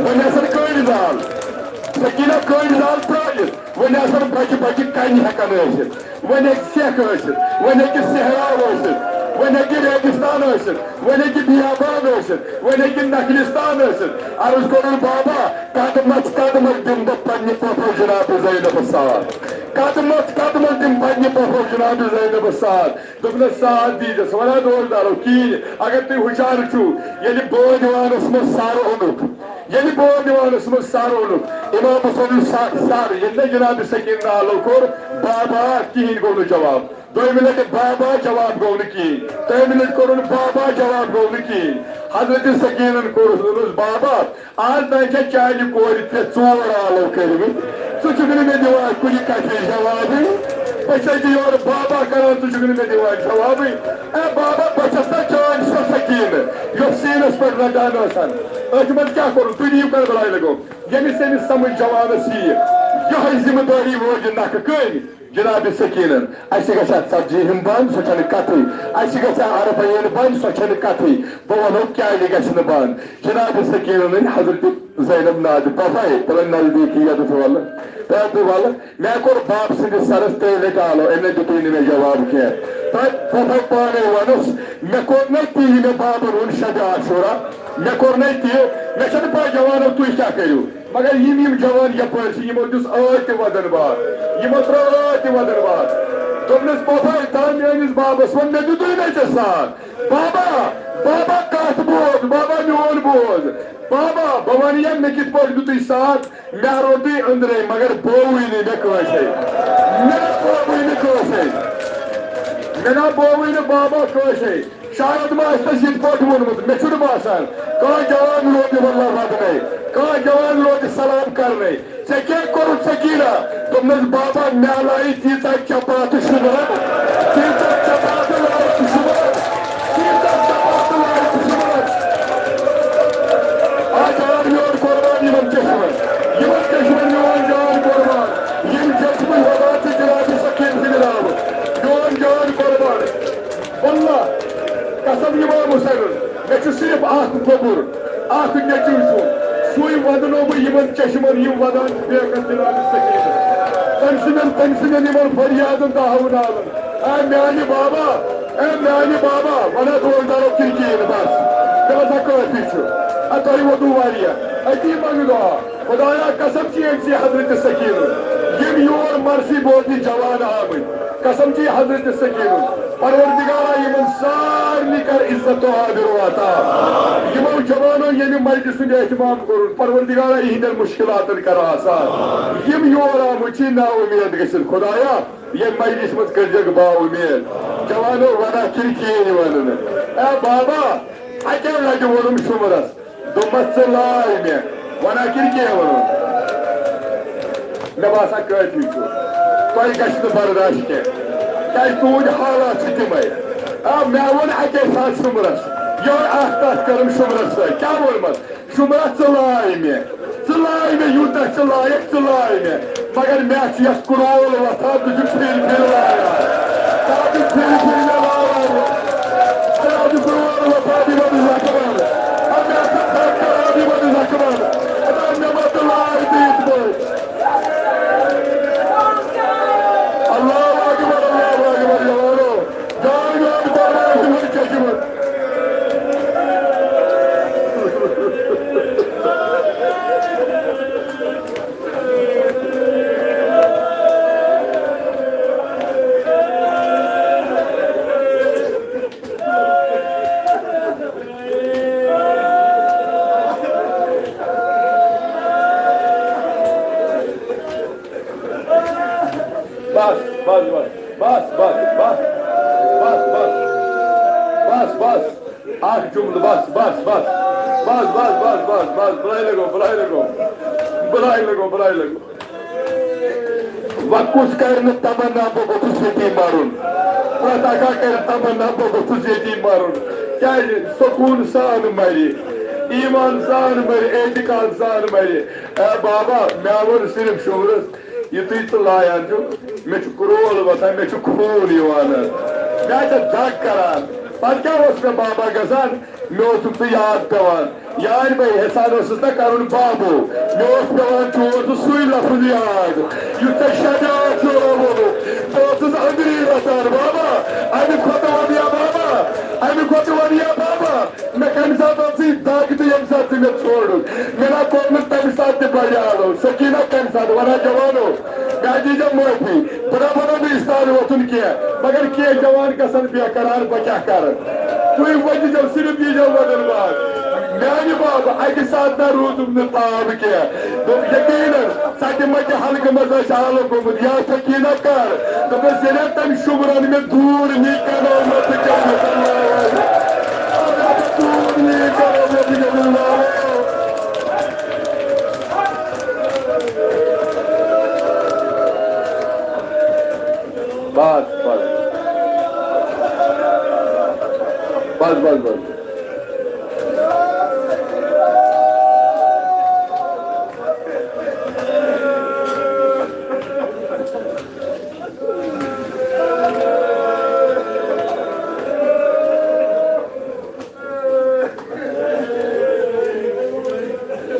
وۄنۍ آسَن کٔنٛڈۍ زال۔ سکیٖنہ کٔنٛڈۍ زال ترٛٲوِتھ۔ وۄنۍ آسَن بَجہِ بَجہِ کَنہِ ہٮ۪کَن ٲسِتھ۔ وۄنۍ ہیٚکہِ سٮ۪کھ ٲسِتھ، وۄنۍ ہیٚکہِ صحرا ٲسِتھ، وۄنۍ ہیٚکہِ ریگستان ٲسِتھ، وۄنۍ ہیٚکہِ بیابان ٲسِتھ، وۄنۍ ہیٚکہِ نخلستان ٲسِتھ۔ عرض کوٚرُن، بابا، قدمس قدمس دِمہٕ بہٕ پننہِ پۄپھر جناب زینبس ساتھ۔ قدمس قدمس دِمہٕ پننہِ پۄپھر جناب زینبس ساتھ۔ دوٚپنس، ساتھ دیٖزٮ۪س۔ وَلہٕ دوستدارو، کِہیٖنۍ۔ اگر تُہۍ ہُشار چھِو، ییٚلہِ بٲدِوانس منٛز سر اوٚنُکھ، ییٚلہِ بٲدِوانس منٛز سر اوٚنُکھ، امام حسینُن سر، سر، ییٚلہِ نہٕ جناب سکیٖن نالو کوٚر، بابا، کِہیٖنۍ گوٚو نہٕ جواب۔ دوٚیمہِ لٹہِ بابا، جواب گوٚو نہٕ کِہیٖنۍ۔ ترٛیٚیمہِ لٹہِ کوٚرُن، بابا، جواب گوٚو نہٕ کِہیٖنۍ۔ حضرت سکیٖنن کوٚرُس، دوٚپُس، بابا، آز تام چھےٚ چانہِ کورِ ترٛےٚ ژور آلو کٔرمٕتۍ، ژٕ چھُکھ نہٕ مےٚ دِوان کُنہِ کتھِ جوابٕے۔ بہٕ چھَس تہِ یورٕ بابا کران، ژٕ چھُکھ نہٕ مےٚ دِوان جوابٕے۔ اے بابا، بہٕ چھَس نا چٲنۍ سۄ سکیٖنہٕ، یۄس سیٖنَس پٮ۪ٹھ رٹان ٲسَن۔ أتھۍ منٛز کیٛاہ کوٚرُن؟ تُہۍ دِیِو کربلایہِ لگو۔ ییٚمِس ییٚمِس سمجھ جوانس یِیہِ، یِہوٚے ذمہٕ دٲری وٲج نکھٕ کٔمۍ؟ جناب سکیٖنن۔ اَسہِ گژھِ ہا ژتجی ہن بنٛد، سۄ چھَنہٕ کتھٕے۔ اَسہِ گژھِ ہا اربعین بنٛد، سۄ چھَنہٕ کتھٕے۔ بہٕ وَنو کیٛازِ گژھِ نہٕ بنٛد۔ جناب سکیٖنن أنۍ حضرت زینب نادِ پۄپھے، تِمن نزدیٖکی یَتَس وَلہٕ، تہٕ تہٕ وَلہٕ۔ مےٚ کوٚر باب سٕنٛدِس سرس ترٛیٚیہِ لٹہِ آلو، أمۍ نہٕ دیُتُے نہٕ مےٚ جواب کینٛہہ۔ تہٕ پۄپھے پانے وَنُس، مےٚ کوٚر نَے تی، یہِ مےٚ بابن ووٚن شبِ عاشورا، مےٚ کوٚر نَے تی، مےٚ چھَنہٕ پَے جوانو تُہۍ کیٛاہ کٔرِو۔ مگر یِم یِم جوان یپٲرۍ چھِ، یِمو دِژ ٲدۍ تہِ وَدَن واد، یِمو ترٛٲو ٲدۍ تہِ وَدَن واد۔ دوٚپنَس، پۄپھے، تا میٲنِس بابَس وَن، مےٚ دیُتُے نَے ژےٚ ساتھ۔ بابا، بابا، کَتھ بوز، بابا، میون بوز۔ بابا، بہٕ وَنہٕ یا مےٚ کِتھ پٲٹھۍ دیُتُے ساتھ، مےٚ روٚٹُے أنٛدرَے، مگر بووُے نہٕ مےٚ کٲنٛسے۔ مےٚ نہ بووُے نہٕ کٲنٛسے۔ مےٚ نہ بووُے نہٕ بابا کٲنٛسے۔ شاید ما آسہِ تَس یِتھ پٲٹھۍ ووٚنمُت، مےٚ چھُنہٕ باسان۔ کانٛہہ جوان روزِ واللہ ودنے، کانٛہہ جوان روزِ سلام کرنے۔ ژےٚ کیٛاہ کوٚرُتھ سکیٖنہ؟ دوٚپنَس، بابا، مےٚ لایہِ تیٖژاہ چپاتہٕ شُبہَن، تیٖژاہ چپاتہٕ لایہِ شُبہَن، تیٖژاہ چپاتہٕ لایہِ شُبہَن۔ آ جان میون قربان یِمَن چشمَن، یِمَن چشمَن میون جان قربان، یِم چشمہٕ وَدان چھِ جناب سکیٖن سٕنٛدِ ناوٕ، میون جان قربان۔ واللہ، قسم امام حسینن، مےٚ چھُ صرف اکھ گوٚبُر، اکھ نیٚچوٗ چھُم، سُے ودنو بہٕ یِمن چشمن، یِم ودان چھِ بیکس جناب سکیٖنس۔ تٔمۍ سٕنٛدٮ۪ن، تٔمۍ سٕنٛدٮ۪ن یِمن فریادن دہو نالن۔ اے میانہِ بابا، اے میانہِ بابا، وَنہ دوستدارو کِنہٕ کِہیٖنۍ بس، مےٚ باسان کٲفی چھُ۔ اے تۄہہِ ووتوٕ واریاہ، أتی منٛگہٕ دُعا۔ خدایا قسم چھِ أمۍ سٕے حضرت سکیٖنُن، یِم یور مرثی بوزنہِ جوان آمٕتۍ۔ قسم چھِ حضرت سکیٖنُن، پروردگارا، یِمن سارنٕے کر عزت تہٕ آبرو عطا۔ یِمو جوانو ییٚمہِ مسجدِ ہُنٛد اہتمام کوٚرُن، پروردگارا، یِہنٛدٮ۪ن مُشکِلاتن کر آسان۔ یِم یور آمٕتۍ چھِ نا اُمید گٔژھِتھ، خدایا، ییٚمہِ مسجدِ منٛز کٔرۍزٮ۪کھ با اُمید۔ جوانو، ونان چھِنہٕ کِہیٖنۍ وننہٕ۔ اے بابا، اَکہِ لٹہِ ووٚنُم شُمرس، دوٚپمَس، "ژٕ لاے مےٚ، وَنان کِنہٕ کینٛہہ وَنُن؟" مےٚ باسان، کٲفی چھُ، تۄہہِ گژھِ نہٕ برداشت کینٛہہ، کیٛازِ تُہٕنٛدۍ حالات چھِ تِمَے۔ آ، مےٚ ووٚن اَکے ساتہٕ شُمرَس، یِہوٚے اَکھ کَتھ کٔرٕم شُمرَس سۭتۍ۔ کیٛاہ ووٚنمَس؟ "شُمرَس، ژٕ لاے مےٚ، ژٕ لاے مےٚ، یوٗتاہ ژٕ لایَکھ، ژٕ لاے مےٚ۔" مگر مےٚ چھُ یَتھ کرول وۄتھان، بہٕ چھُس پھِرِ پھِرِ لایان۔ بہٕ چھُس پھِرِ پھِرِ مےٚ لایان۔ اَدٕ اَتھ چھُ کرول وۄتھان، یہِ وَنُن لَکبَر۔ اَدٕ مےٚ چھُ تھَپھ کَران، یہِ وَنُن لَکبَر۔ اَدٕ مےٚ ما تہِ لایہِ تہِ یِتھ پٲٹھۍ۔ اللہ اکبر، اللہ اکبر، جوانو۔ جان جان قربان چھُ مےٚ چٔچمٕژ۔ بس، بس، بس، بس، بس، بس، بس، بس، بس، بس۔ اکھ جملہٕ، بس، بس، بس، بس، بس، بس، بس، بس، بلاے لگو، بلاے لگو، بلاے لگو، بلاے لگو۔ وۄنۍ کُس کرِ نہٕ تمنا بہٕ گوٚژھُس ییٚتی مرُن؟ پرٛٮ۪تھ اکھا کرِ تمنا بہٕ گوٚژھُس ییٚتی مرُن۔ کیازِ؟ سکوٗن سان مرِ، ایمان سان مرِ، اعتقاد سان مرِ۔ اے بابا، مےٚ ووٚن صرف شُمرس، یُتھُے ژٕ لایان چھُکھ، مےٚ چھُ کرول وۄتھان، مےٚ چھُ خوٗن یِوان حظ۔ مےٚ چھےٚ دَگ کَران۔ پَتہٕ کیٛاہ اوس مےٚ بابا گژھان؟ مےٚ اوسُکھ ژٕ یاد پٮ۪وان۔ یاد بَے احسان اوسُس نہ کَرُن بابو۔ مےٚ اوس پٮ۪وان چون سُہ سُے لفظ یاد، یُس ژےٚ شجاعت چھُ آمُت۔ بہٕ اوسُس أنٛدری رَٹان، بابا، اَمہِ کھۄتہٕ وَنیا بابا، اَمہِ کھۄتہٕ وَنیا بابا۔ مےٚ کَمہِ ساتہٕ ٲسٕے دَگ تہٕ ییٚمہِ ساتہٕ ژٕ مےٚ ژھونٛڈُکھ؟ مےٚ نا کوٚر نہٕ تَمہِ ساتہٕ تہِ بجاو۔ سکیٖنہ کَمہِ ساتہٕ وَنان جوانو، مےٚ دیٖزیو معٲفی، بہٕ دَپہٕ نہٕ بہٕ استاد ووتُن کینٛہہ، مگر کینٛہہ جوان گژھن بے قرار، بہٕ کیٛاہ کَرٕ؟ تُہۍ ؤنۍزیو صرف، دیٖزیو وَدُن باغ۔ میٛانہِ بابہٕ اَکہِ ساتہٕ نہ روٗدُم نہٕ تاب کینٛہہ۔ دوٚپ، یقیٖناً، ژَٹہِ مَٹہِ حلقہٕ منٛز ٲسۍ آلہٕ گوٚمُت، یا سکیٖنہ کر۔ دوٚپمَس، ییٚلہِ تَمہِ شُمرَن مےٚ دوٗر نی کرو مےٚ تہٕ کٔرِو اللہ۔ دوٗر نی کرو مےٚ تہٕ کٔرِو اللہ۔ بس، بس۔ بس، بس، بس۔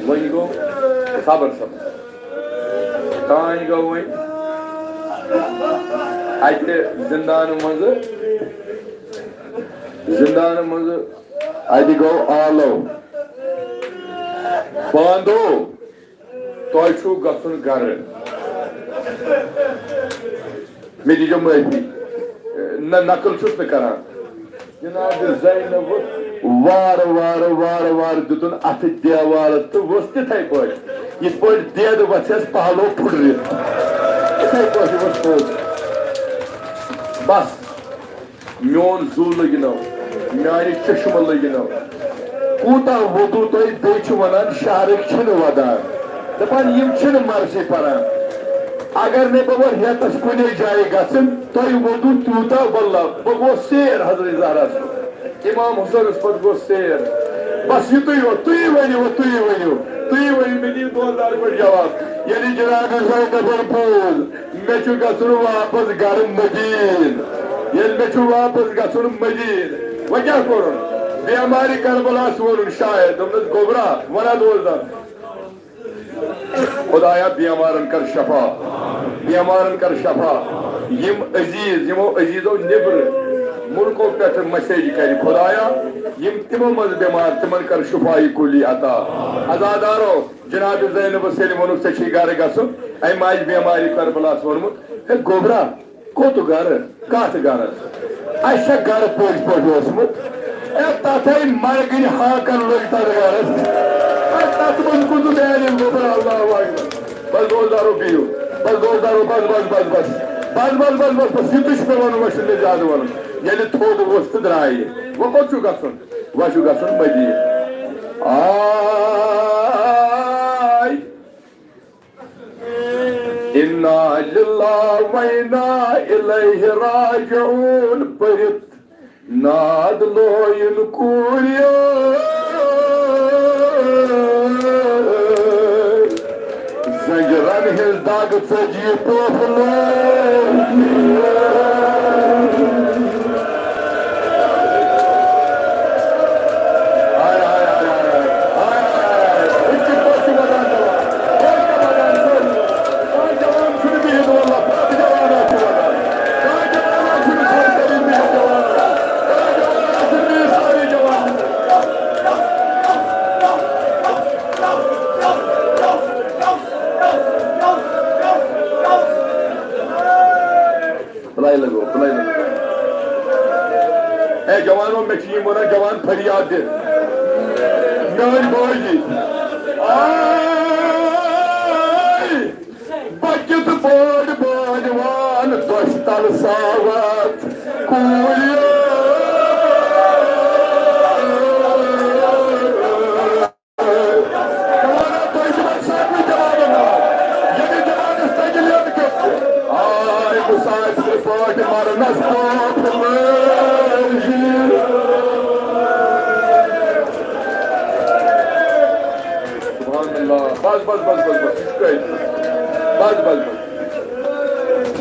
وۄنۍ گوٚو صبر، صبر۔ تانۍ گوٚو وۄنۍ اَتہِ زِندانہٕ منٛزٕ، زِندانہٕ منٛزٕ اَتہِ گوٚو آلو۔ باندو، تۄہہِ چھُو گژھُن گرٕ۔ مےٚ دیٖزیو معٲفی۔ نہ، نقل چھُس نہٕ کران۔ جناب زینب وارٕ وارٕ وارٕ وارٕ دیُتُن اَتھٕ دیوارَس تہٕ ؤژھ تِتھَے پٲٹھۍ، یِتھ پٲٹھۍ دٮ۪د وَژھٮ۪س پَہلو پھُٹرِتھ۔ تِتھَے پٲٹھۍ ؤژھ تھوٚد۔ بس۔ میون زُو لٔگِنو، میانہِ چشمہٕ لٔگِنو۔ کوٗتاہ ووٚدوٗ تۄہہِ، بیٚیہِ چھِ وَنان شہرٕکۍ چھِنہٕ وَدان۔ دَپان یِم چھِنہٕ مرثی پَران۔ اگر نے بہٕ وۄنۍ رٮ۪تَس کُنے جایہِ گژھن، تۄہہِ ووٚدوٗ تیوٗتاہ، واللہ، بہٕ گوس سیر حضرت زہرا سُنٛد۔ امام حسینس پتہٕ گوٚو سیر۔ بس یُتُے یوت، تُہی ؤنِو، تُہی ؤنِو، تُہی ؤنِو، مےٚ دِیِو دۄن دۄن پٲٹھۍ جواب۔ ییٚلہِ جناب حسین دپان بوز، مےٚ چھُ گژھُن واپس گرٕ مدیٖن۔ ییٚلہِ مےٚ چھُ واپس گژھُن مدیٖن، وۄنۍ کیٛاہ کوٚرُن؟ بیمارِ کربلاہس ووٚنُن شاید، دوٚپنس، گوٚبرا، ونان اوس دم۔ خدایا، بیمارن کر شفا، بیمارن کر شفا۔ یِم عزیز، یِمو عزیزو نیبرٕ ملکو پٮ۪ٹھ مسیج کرِ، خدایا، یِم تِمو منٛز بیمار، تِمن کر شفای کلی عطا۔ عزادارو، جناب زینب سیلم ووٚنُکھ، ژےٚ چھُے گرٕ گژھُن، اَمہِ ماجہِ بیمارِ کربلاہس ووٚنمُت، ہے گوبرا، کوٚت گرٕ؟ کتھ گرس؟ اسہِ چھا گرٕ پٔزۍ پٲٹھۍ اوسمُت؟ اے، تتھے مرگنہِ ہاکن لٔگۍ تتھ گرس۔ اے، تتھ منٛز کُس میانہِ گوٚبر؟ اللہ اکبر۔ بس دوستدارو بِہِو۔ بس دوستدارو، بس، بس، بس، بس۔ بس، بس، بس، بس، بس۔ یِتُے چھُ مےٚ ونُن، وۄنۍ چھُنہٕ مےٚ زیادٕ ونُن۔ ییٚلہِ تھوٚد اوس تہٕ درٛایہِ۔ وۄنۍ کوٚت چھُ گژھُن؟ وۄنۍ چھُ گژھُن مدیٖنہٕ۔ آے۔ انا للہ و انا الیہ راجعون پٔرِتھ ناد لویُن کوریو۔ زنجیرن ہٕنٛز دگ ژٔج یہِ پوپھ لویُن۔ ہاے، ہاے، ہاے، ہاے، ہاے۔ ہاے، ہاے، ہاے۔ أزکہِ پٲٹھۍ چھُ وَدان جوان۔ أزکہِ وَدان چھُ۔ آ، جوان چھُنہٕ بِہِتھ، واللہ، پرٛٮ۪تھ جوان آسہِ وَدان۔ کانٛہہ جوان آسہِ نہٕ خۄش کَرٕنۍ بِہِتھ جوان۔ کانٛہہ جوان آسہِ نہٕ بِہِتھ سارے جوان۔ بلایہِ لگو، بلایہِ لگو۔ اے جوانو، مےٚ چھِ یِم وَنان جوان فریاد دِ۔ میٲنۍ بٲجی۔ آے، بہٕ کِتھ پٲٹھۍ بٲجوان دۄچھِ تل ساوتھ کوٗرِ۔ جوانو، تُہۍ چھِو وۄنۍ سارنٕے جوانن ناو۔ ییٚمہِ جوانس تگہِ لیٚن کٔرِتھ۔ آے مسافر پٲٹھۍ مرنس پاپھ لٲجِتھ۔ سبحان اللہ۔ بس، بس، بس، بس، بس۔ یہِ چھُ کٲفی۔ بس، بس، بس۔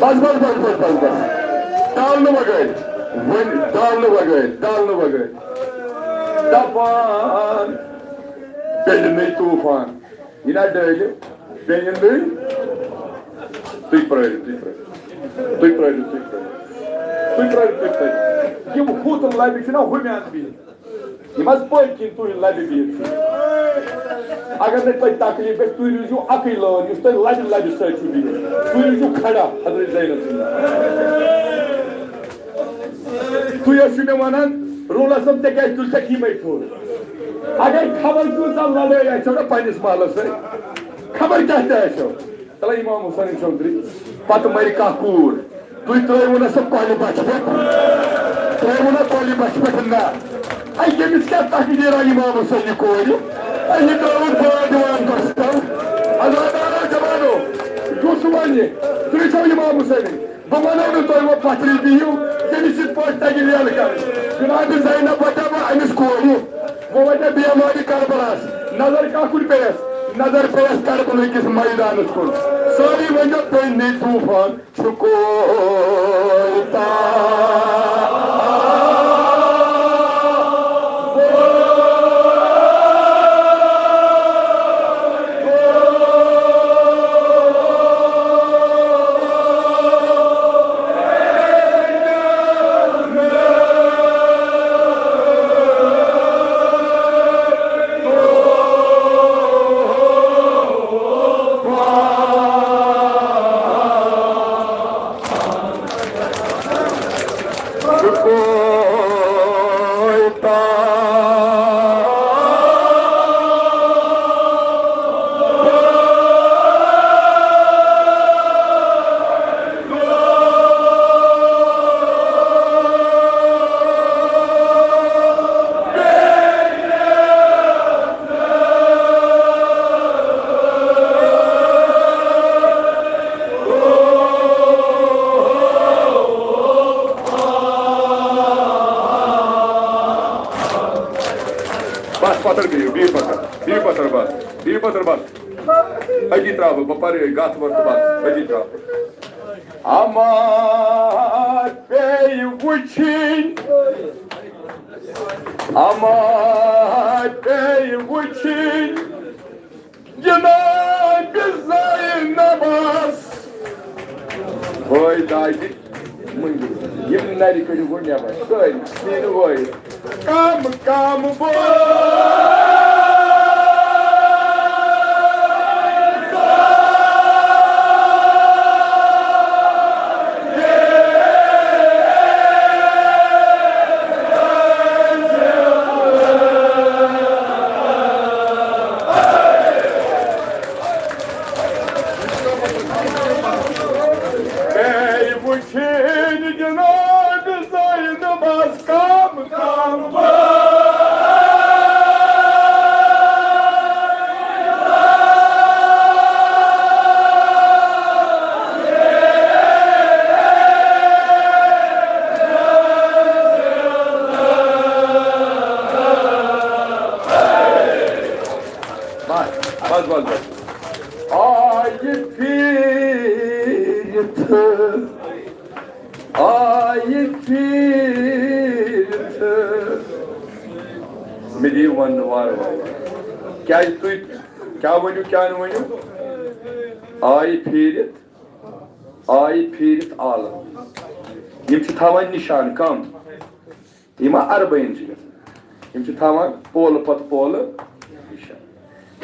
بس، بس، بس، بس، بس، بس۔ ڈالنہٕ وغٲرۍ۔ وۄنۍ ڈالنہٕ وغٲرۍ، ڈالنہٕ وغٲرۍ۔ دپان۔ بیٚیہِ نٔے طوفان۔ یہِ نا ڈٲلِو، بیٚیہِ نٔے۔ تُہۍ پرٛٲرِو، تُہۍ پرٛٲرِو۔ تُہۍ پرٛٲرِو، تُہۍ پرٛٲرِو۔ تُہۍ پرٛٲرِو، تُہۍ پرٛٲرِو۔ یِم ہُتھ لبہِ چھِنہ ہُمہِ اندٕ بِہِتھ۔ یِم حظ پٔتۍ کِنۍ تُہنٛدِ لبہِ بِہِتھ چھِ۔ اگر نہٕ تۄہہِ تکلیف گژھِ، تُہۍ روٗزِو اَکٕے لٲر، یُس تۄہہِ لبہِ لبہِ سۭتۍ چھُو بِہِتھ۔ تُہۍ روٗزِو کھڑا حضرت زینب سٕنٛدِ۔ تُہۍ ٲسِو مےٚ وَنان، روٗلَر صٲب، ژےٚ کیٛازِ تُلۍ ژےٚ یِمَے پھوٚر؟ اگر خبر کۭژاہ لڑٲے آسہِ ہا نا پنٛنِس محلَس سۭتۍ، خبر کیٛاہ تہِ آسہِ ہا۔ تَلہ اِمام حُسین چوکدری، پَتہٕ مَرِ کانٛہہ کوٗر، تُہۍ ترٛٲیوُ نہ سۄ کۄلہِ بَچھِ پٮ۪ٹھ؟ ترٛٲیوُ نہ کۄلہِ بَچھِ پٮ۪ٹھ؟ نہ۔ اَے، ییٚمِس کیٛاہ تقدیٖرا اِمام حُسینہِ کورِ؟ اَے، یہِ ترٛٲوٕکھ باجوان دۄستَو۔ عزادارو جوانو، یُس وَنہِ، تُہۍ چھِو اِمام حُسینٕے۔ بہٕ وَنو نہٕ تۄہہِ وۄنۍ پَتھری بِہِو، تٔمِس یِتھ پٲٹھۍ تَگہِ لیلہٕ کَرٕنۍ۔ جناب زینب وَتیٛاہ وۄنۍ أمِس کورِ، وۄنۍ وَتیٛاہ بیمارِ کربلاہَس۔ نظر کَتھ کُن پیٚیَس؟ نظر پیٚیَس کربلہٕ کِس مٲدانَس کُن۔ سٲری ؤنۍزیو، پیٚیہِ نٔے طوٗفان۔ چھُ کویتا۔ بس پتھر بِہِو، بِہِو پتھر، بِہِو پتھر بس، بِہِو پتھر بس۔ أتی ترٛاوٕ بہٕ، بہٕ پرٕ گژھ وقت بس، أتی ترٛاوٕ۔ اما پیٚیہِ وٕچھِنۍ، اما پیٚیہِ وٕچھِنۍ، جناب زینبس۔ وٲے دادِ مٔنٛگِو، یِم نرِ کٔرِو گۄڈٕ نٮ۪بر، سٲری، میٛٲنۍ وٲے۔ کم کم بول۔ آیہِ پھیٖرِتھ، آیہِ پھیٖرِتھ۔ مےٚ دِیِو وَننہٕ وارٕ وارٕ۔ کیٛازِ تُہۍ کیٛاہ ؤنِو، کیٛاہ نہٕ ؤنِو؟ آیہِ پھیٖرِتھ، آیہِ پھیٖرِتھ عالم۔ یِم چھِ تھاوان نِشان کم۔ یِم عربٲیِن چھِ گژھان۔ یِم چھِ تھاوان پولہٕ پتہٕ پولہٕ نِشان۔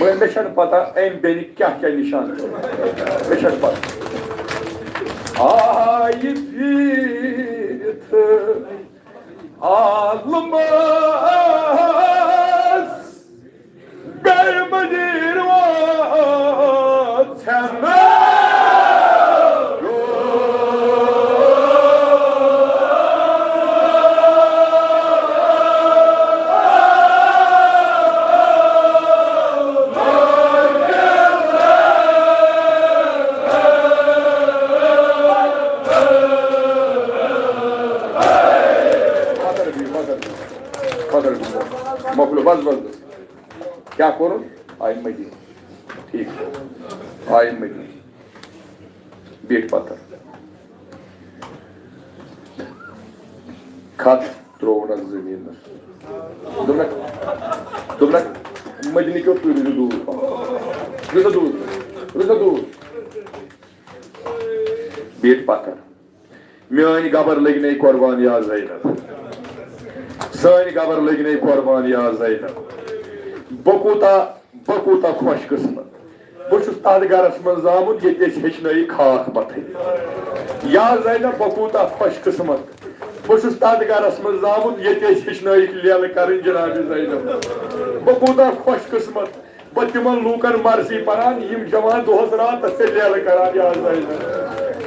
مگر مےٚ چھَنہٕ پتہ اَمہِ بیٚنہِ کیٛاہ کیٛاہ نِشان تھٲومٕتۍ۔ مےٚ چھَنہٕ پتہ۔ آیہِ پھیٖرِتھ عالمس گرمدیر واتھن۔ مۄکلیو، بس، بس، بس۔ کیٛاہ کوٚرُن؟ آیہِ مدیٖنہٕ۔ ٹھیٖک چھُ۔ آیہِ مدیٖنہٕ۔ بیٖٹھۍ پتھر۔ کھت ترٛووُن اَتھ زٔمیٖنَس۔ دوٚپنَکھ، دوٚپنَکھ، مدیٖنہٕ کیو، تُہۍ روٗزِو دوٗر پَہَم۔ روٗزِو دوٗر۔ روٗزِو دوٗر۔ بیٖٹھۍ پتھر۔ میٲنۍ گبر لٔگۍ نے قربان یا زینب۔ سٲنۍ گبر لٔگۍ نے قربان یا زینب۔ بہٕ کوٗتاہ، بہٕ کوٗتاہ خۄش قٕسمت۔ بہٕ چھُس تتھ گرس منٛز زامُت، ییٚتہِ أسۍ ہیٚچھنٲیِکھ خاکھ متھٕنۍ۔ یا زینب، بہٕ کوٗتاہ خۄش قٕسمت۔ بہٕ چھُس تتھ گرس منٛز زامُت، ییٚتہِ أسۍ ہیٚچھنٲیِکھ لیلہٕ کرٕنۍ جناب زینب۔ بہٕ کوٗتاہ خۄش قٕسمت۔ بہٕ تِمن لوٗکن مرثی پران، یِم جوان دۄہس راتس ژےٚ لیلہٕ کران، یا زینب۔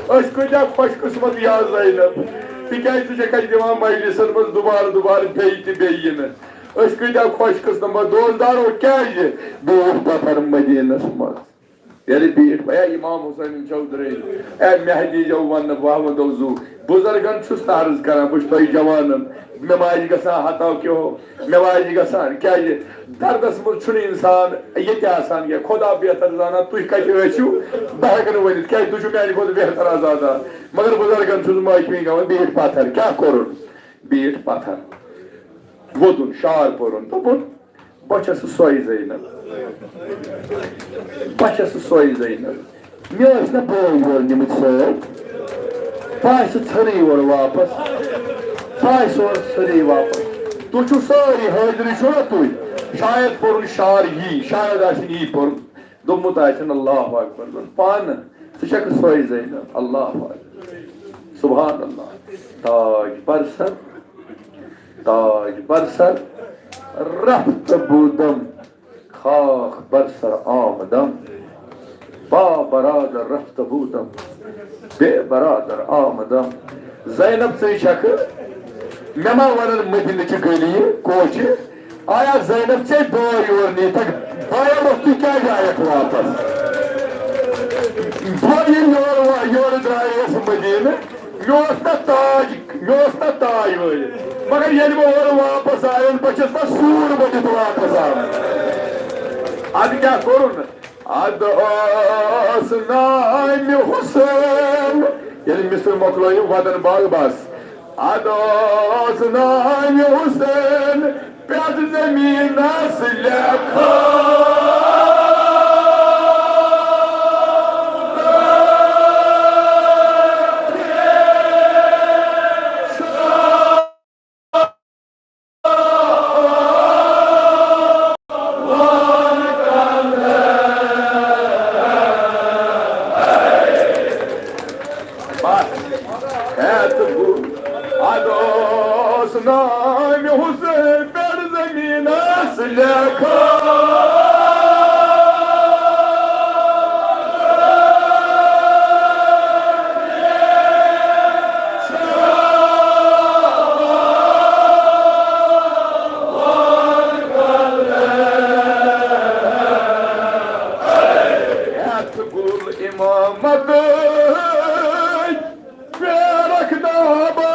أسۍ کۭتیاہ خۄش قٕسمت، یا زینب، تِکیازِ ژٕ چھکھ اَسہِ دِوان مجلسن منٛز دُبارٕ دُبارٕ بیٚیہِ تہِ بیٚیہِ یِنہٕ۔ أسۍ کۭتیاہ خۄش قٕسمت، دوستدارو، کیازِ؟ بیٖٹھۍ پتھر مدیٖنس منٛز۔ ییٚلہِ بیٖٹھۍ، اے امام حسین چودھری، اے مہدی جو ون واہ ودو زو، بُزرگن چھُس نہٕ عرض کران، بہٕ چھُس تۄہہِ جوانن، مےٚ ما آسہِ گژھان ہتاو کیو، مےٚ ما آسہِ گژھان، کیازِ دردس منٛز چھُنہٕ انسان ییٚتہِ آسان کینٛہہ، خدا بہتر زانان تُہۍ کتہِ ٲسِو، بہٕ ہٮ۪کہٕ نہٕ ؤنِتھ، کیازِ تُہۍ چھِو میانہِ کھۄتہٕ بہتر آزادار، مگر بُزرگن چھُس معٲفی ہٮ۪وان، بیٖٹھۍ پتھر، کیٛاہ کوٚرُن؟ بیٖٹھۍ پتھر۔ ووٚدُن، شعر پوٚرُن، دوٚپُن، بہٕ چھَس سۄے زینب۔ بہٕ چھَس سۄے زینب۔ مےٚ ٲسۍ نہ بٲے یور نِمٕتۍ سۭتۍ۔ بہٕ آسہٕ ژھٔرٕے اورٕ واپس۔ بہٕ آسہٕ اورٕ ژھٔرٕے واپس۔ تُہۍ چھِو سٲری حٲضرٕے چھِو نا تُہۍ؟ شاید پوٚرُن شعر یی، شاید آسہِ یی پوٚرمُت۔ دوٚپمُت آسن، اللہ اکبر، دوٚپُن پانہٕ، ژٕ چھکھ سۄے زینب، اللہ اکبر، سبحان اللہ۔ تاج بر سر، تاج بر سر، رفت بودم، خاک بر سر آمدم، با برادر رفت بودم، بے برادر آمدم۔ زینب، ژٕے چھکھ، مےٚ ما ونن مدینہٕ چہِ گلی کوچہِ؟ آیا زینب ژےٚ بٲے یور نیٖتکھ؟ بایا، وۄتھ، تُہۍ کیٛازِ آیکھ واپس؟ بہٕ ییٚلہِ یور وا-، یورٕ درٛایس مدیٖنہٕ، مےٚ اوس نہ تاج، مےٚ اوس نہ تاج وٲلِتھ۔ مگر ییٚلہِ بہٕ اورٕ واپس آیس، بہٕ چھَس نہ سوٗر بٔنِتھ واپس آمُت۔ ادٕ کیٛاہ کوٚرُن؟ ادٕ اوس نامہِ حسین۔ ییٚلہِ مصر مۄکلٲیِو، ودن باغ بس۔ ادٕ اوس نامہِ حسین پٮ۪ٹھ زٔمیٖنس لیکھان۔ بس، ہیت گوٚو، ادٕ اوس نامہِ حسین پٮ۪ٹھ زٔمیٖنس لیکھان۔ ہیت گُل امامت بیرک دابا۔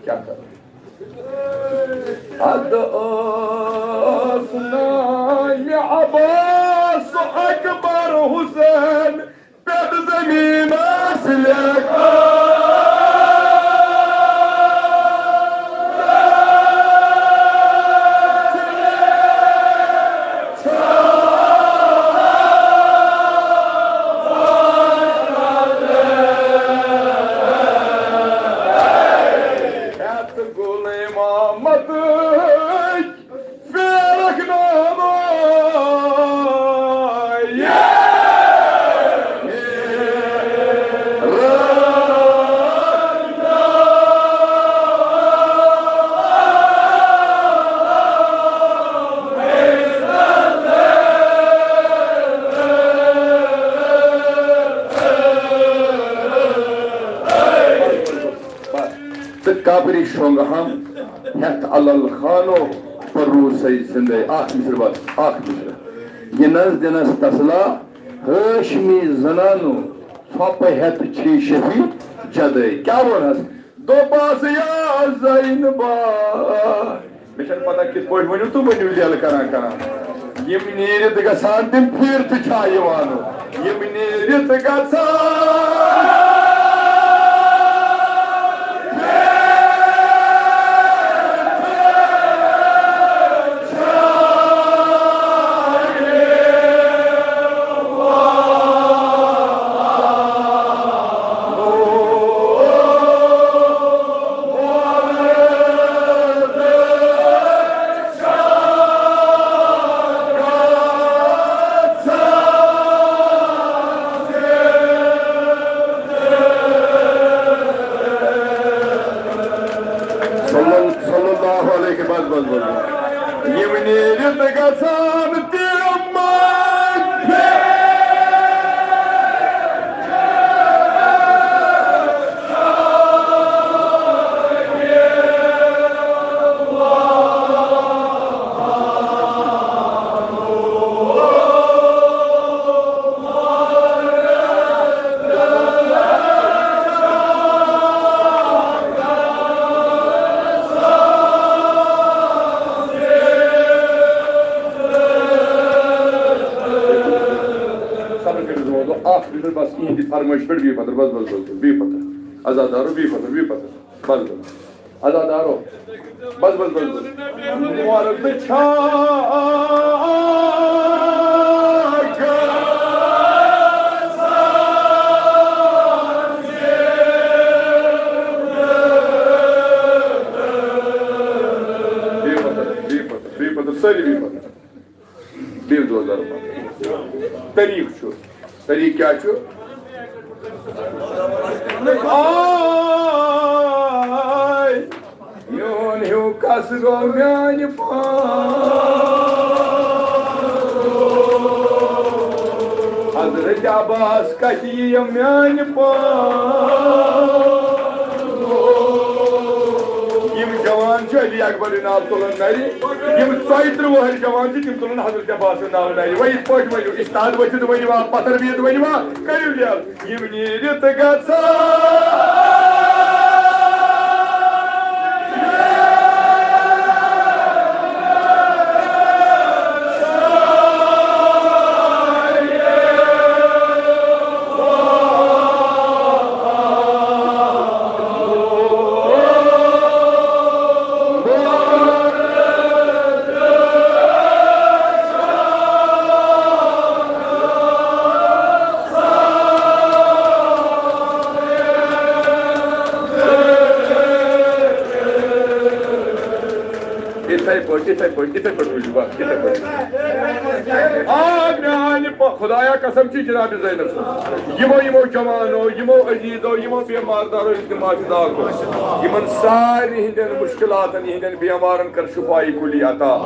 کیٛاہ کرو؟ حد ٲس نانہِ عباس اکبر حسین پٮ۪ٹھ زٔمیٖنَس لیکھان۔ ہیٚتھ گُل محمدٕکۍ پھیرکھ نامہ۔ تہٕ قبرِ شۄنٛگہٕ ہم ہٮ۪تھ علل خانو پروٗسَے زِندَے۔ اکھ مِصرٕ بس، اکھ مِصرٕ۔ یِنَس دِنَس تسلا ہاشمی زنانو، ژھۄپہٕ ہٮ۪تھ چھی شفیع جدَے۔ کیٛاہ ووٚنہَس؟ دوٚپہَس یا زینبا۔ مےٚ چھَنہٕ پتہ کِتھ پٲٹھۍ ؤنِو تہٕ ؤنِو لیلہٕ کران کران۔ یِم نیٖرِتھ گژھان تِم پھِر تہٕ چھا یِوان؟ یِم نیٖرِتھ گژھان۔ صلی اللہ، صلی اللہ علیہ، بس، بس، بس، بس۔ یِم نیٖرِتھ گژھان تِم صبر کٔرِو، زٕ وَنہٕ بہٕ اکھ لِٹر بس، یِہِنٛدِ فرمٲیشہِ پٮ۪ٹھ، بیٚیہِ پتہٕ، بس، بس، بس، بس، بیٚیہِ پتہٕ۔ عزادارو، بیٚیہِ پتہٕ، بیٚیہِ پتہٕ۔ بس، بس۔ عزادارو۔ بس، بس، بس، بس۔ مۄردٕ چھا بیٚیہِ پتہٕ، بیٚیہِ پتہٕ، بیٚیہِ پتہٕ، سٲری بیٚیہِ پتہٕ۔ بیٚیہِ زور دار پَہَم۔ طریٖقہٕ چھُ۔ طریٖقہٕ کیٛاہ چھُ؟ آے، میون ہیوٗ کَس گوٚو میٛانہِ پان؟ حضرت عباس کَتہِ یِیَم میٛانہِ پان؟ یِم جوان چھِ علی اکبر ناو تُلان نَرِ۔ یِم ژۄیہِ ترٕٛہ وُہٕرۍ جوان چھِ، تِم تُلن حضرت عباس سُنٛد ناو نَرِ۔ وۄنۍ یِتھ پٲٹھۍ ؤنِو، استاد ؤتھِتھ ؤنِوا، پتھر بِہِتھ ؤنِوا، کٔرِو یَلہٕ۔ یِم نیٖرِتھ گژھان۔ یِتھَے پٲٹھۍ، یِتھَے پٲٹھۍ، یِتھَے پٲٹھۍ ؤنِو، بس، یِتھَے پٲٹھۍ۔ آ، میٛانہِ پا-، خدایا قسم چھِ جناب زینب سٕنٛز۔ یِمو، یِمو جوانو، یِمو عزیزو، یِمو بیمار دارو یِم تِم آسہِ دعا کوٚر۔ یِمن سارنٕے ہٕنٛدٮ۪ن مُشکِلاتن، یِہٕنٛدٮ۪ن بیمارن کر شفاعی کُلی عطا۔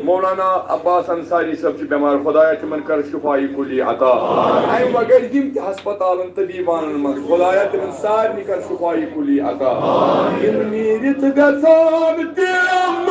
مولانا عباس انصاری صٲب چھِ بٮ۪مار، خدایا تِمن کر شفاعی کُلی عطا۔ اَمہِ بغٲر یِم تہِ ہسپتالن، طبیبانن منٛز، خدایا تِمن سارنٕے کر شفاعی کُلی عطا۔ یِم نیٖرِتھ گژھان تِم۔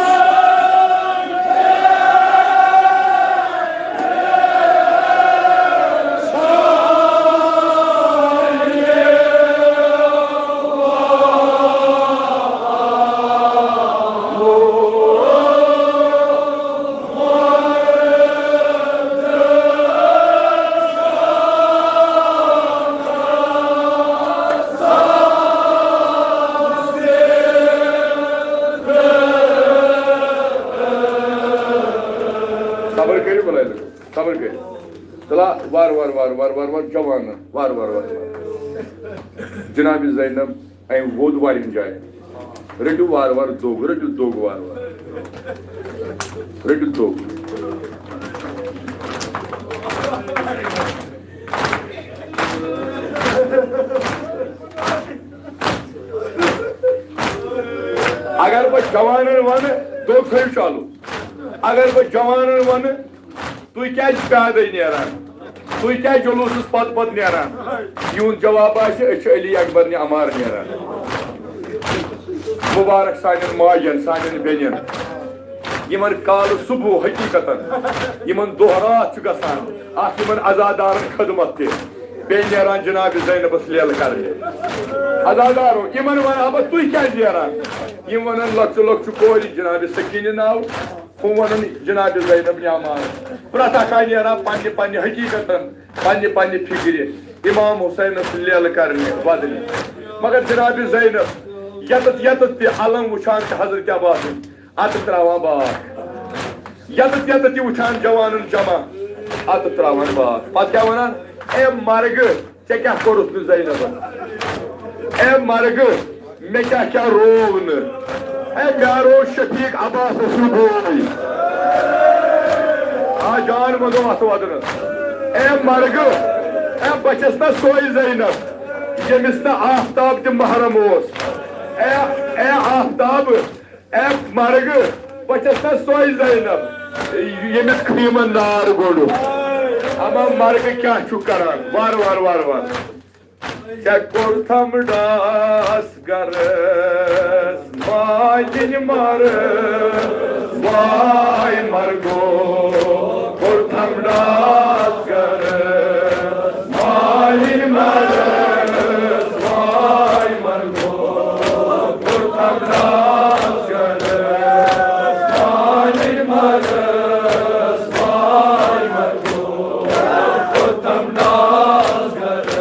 تلا وار وار وار وار وار وار جوان وار وار وار وار۔ جناب زینب أمۍ ووٚد واریاہَن جایَن۔ رٔٹِو وارٕ وارٕ دوٚگ، رٔٹِو دوٚگ وارٕ وارٕ۔ رٔٹِو دوٚگ۔ اگر بہٕ جوانن ونہٕ، دوٚگ تھٲیِو چالو۔ اگر بہٕ جوانن ونہٕ، تُہۍ کیٛازِ چھِو پیادَے نیران؟ تُہۍ کیٛازِ جلوٗسَس پتہٕ پتہٕ نیران؟ یِہُنٛد جواب آسہِ، أسۍ چھِ علی اکبر نہِ عمار نیران۔ مُبارک سانٮ۪ن ماجن، سانٮ۪ن بیٚنٮ۪ن، یِمن کالہٕ صُبح حقیٖقتن، یِمن دۄہ راتھ چھُ گژھان، اکھ یِمن عزادارن خدمت تہِ، بیٚیہِ نیران جناب زینبس لیلہٕ کرنہِ۔ عزادارو، یِمن وَنہٕ ہا بہٕ، تُہۍ کیٛازِ نیران؟ یِم وَنان، لۄکچہِ لۄکچہِ کورِ، جناب سکیٖنہِ ناو، ہُم وَنان جناب زینب نعمان۔ پرٛٮ۪تھ اکھ آیہِ نیران پننہِ پننہِ حقیٖقتن، پننہِ پننہِ فِکرِ، امام حسینس لیلہٕ کرنہِ، ودنہِ۔ مگر جناب زینب یتتھ یتتھ تہِ علم وٕچھان چھِ حضرت عباسٕنۍ، اتہٕ تراوان باکھ۔ یتتھ یتتھ تہِ وٕچھان جوانن جمع، اتہٕ تراوان باکھ۔ پتہٕ کیٛاہ ونان؟ اے مرگہٕ، ژےٚ کیٛاہ کوٚرُتھ نہٕ زینبن؟ اے مرگہٕ، مےٚ کیٛاہ کیٛاہ روو نہٕ؟ اے مےٚ روو شفیق عباسس ہیوٗ بوے۔ آ جان منٛدو اتھ ودنہٕ۔ اے مرگہٕ، اے بہٕ چھَس نہ سۄے زینب، ییٚمِس نہٕ آفتاب تہِ محرم اوس۔ اے، اے آفتاب، اے مرگہٕ، بہٕ چھَس نہ سۄے زینب، ییٚمِس خیٖمن نار گوٚنڈُکھ۔ اما مرگہٕ کیٛاہ چھُکھ کران؟ وار وار وار وار۔ ژےٚ کوٚرتھم ڈاس گرس ماجِن مر، واے مرگو، کوٚرتھم ڈاس گرس ماجِن مر، واے مرگو، کوٚرتھم ڈاس گرس ماجِن مر، واے مرگو، کوٚرتھم ڈاس گرس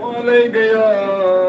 عليك يا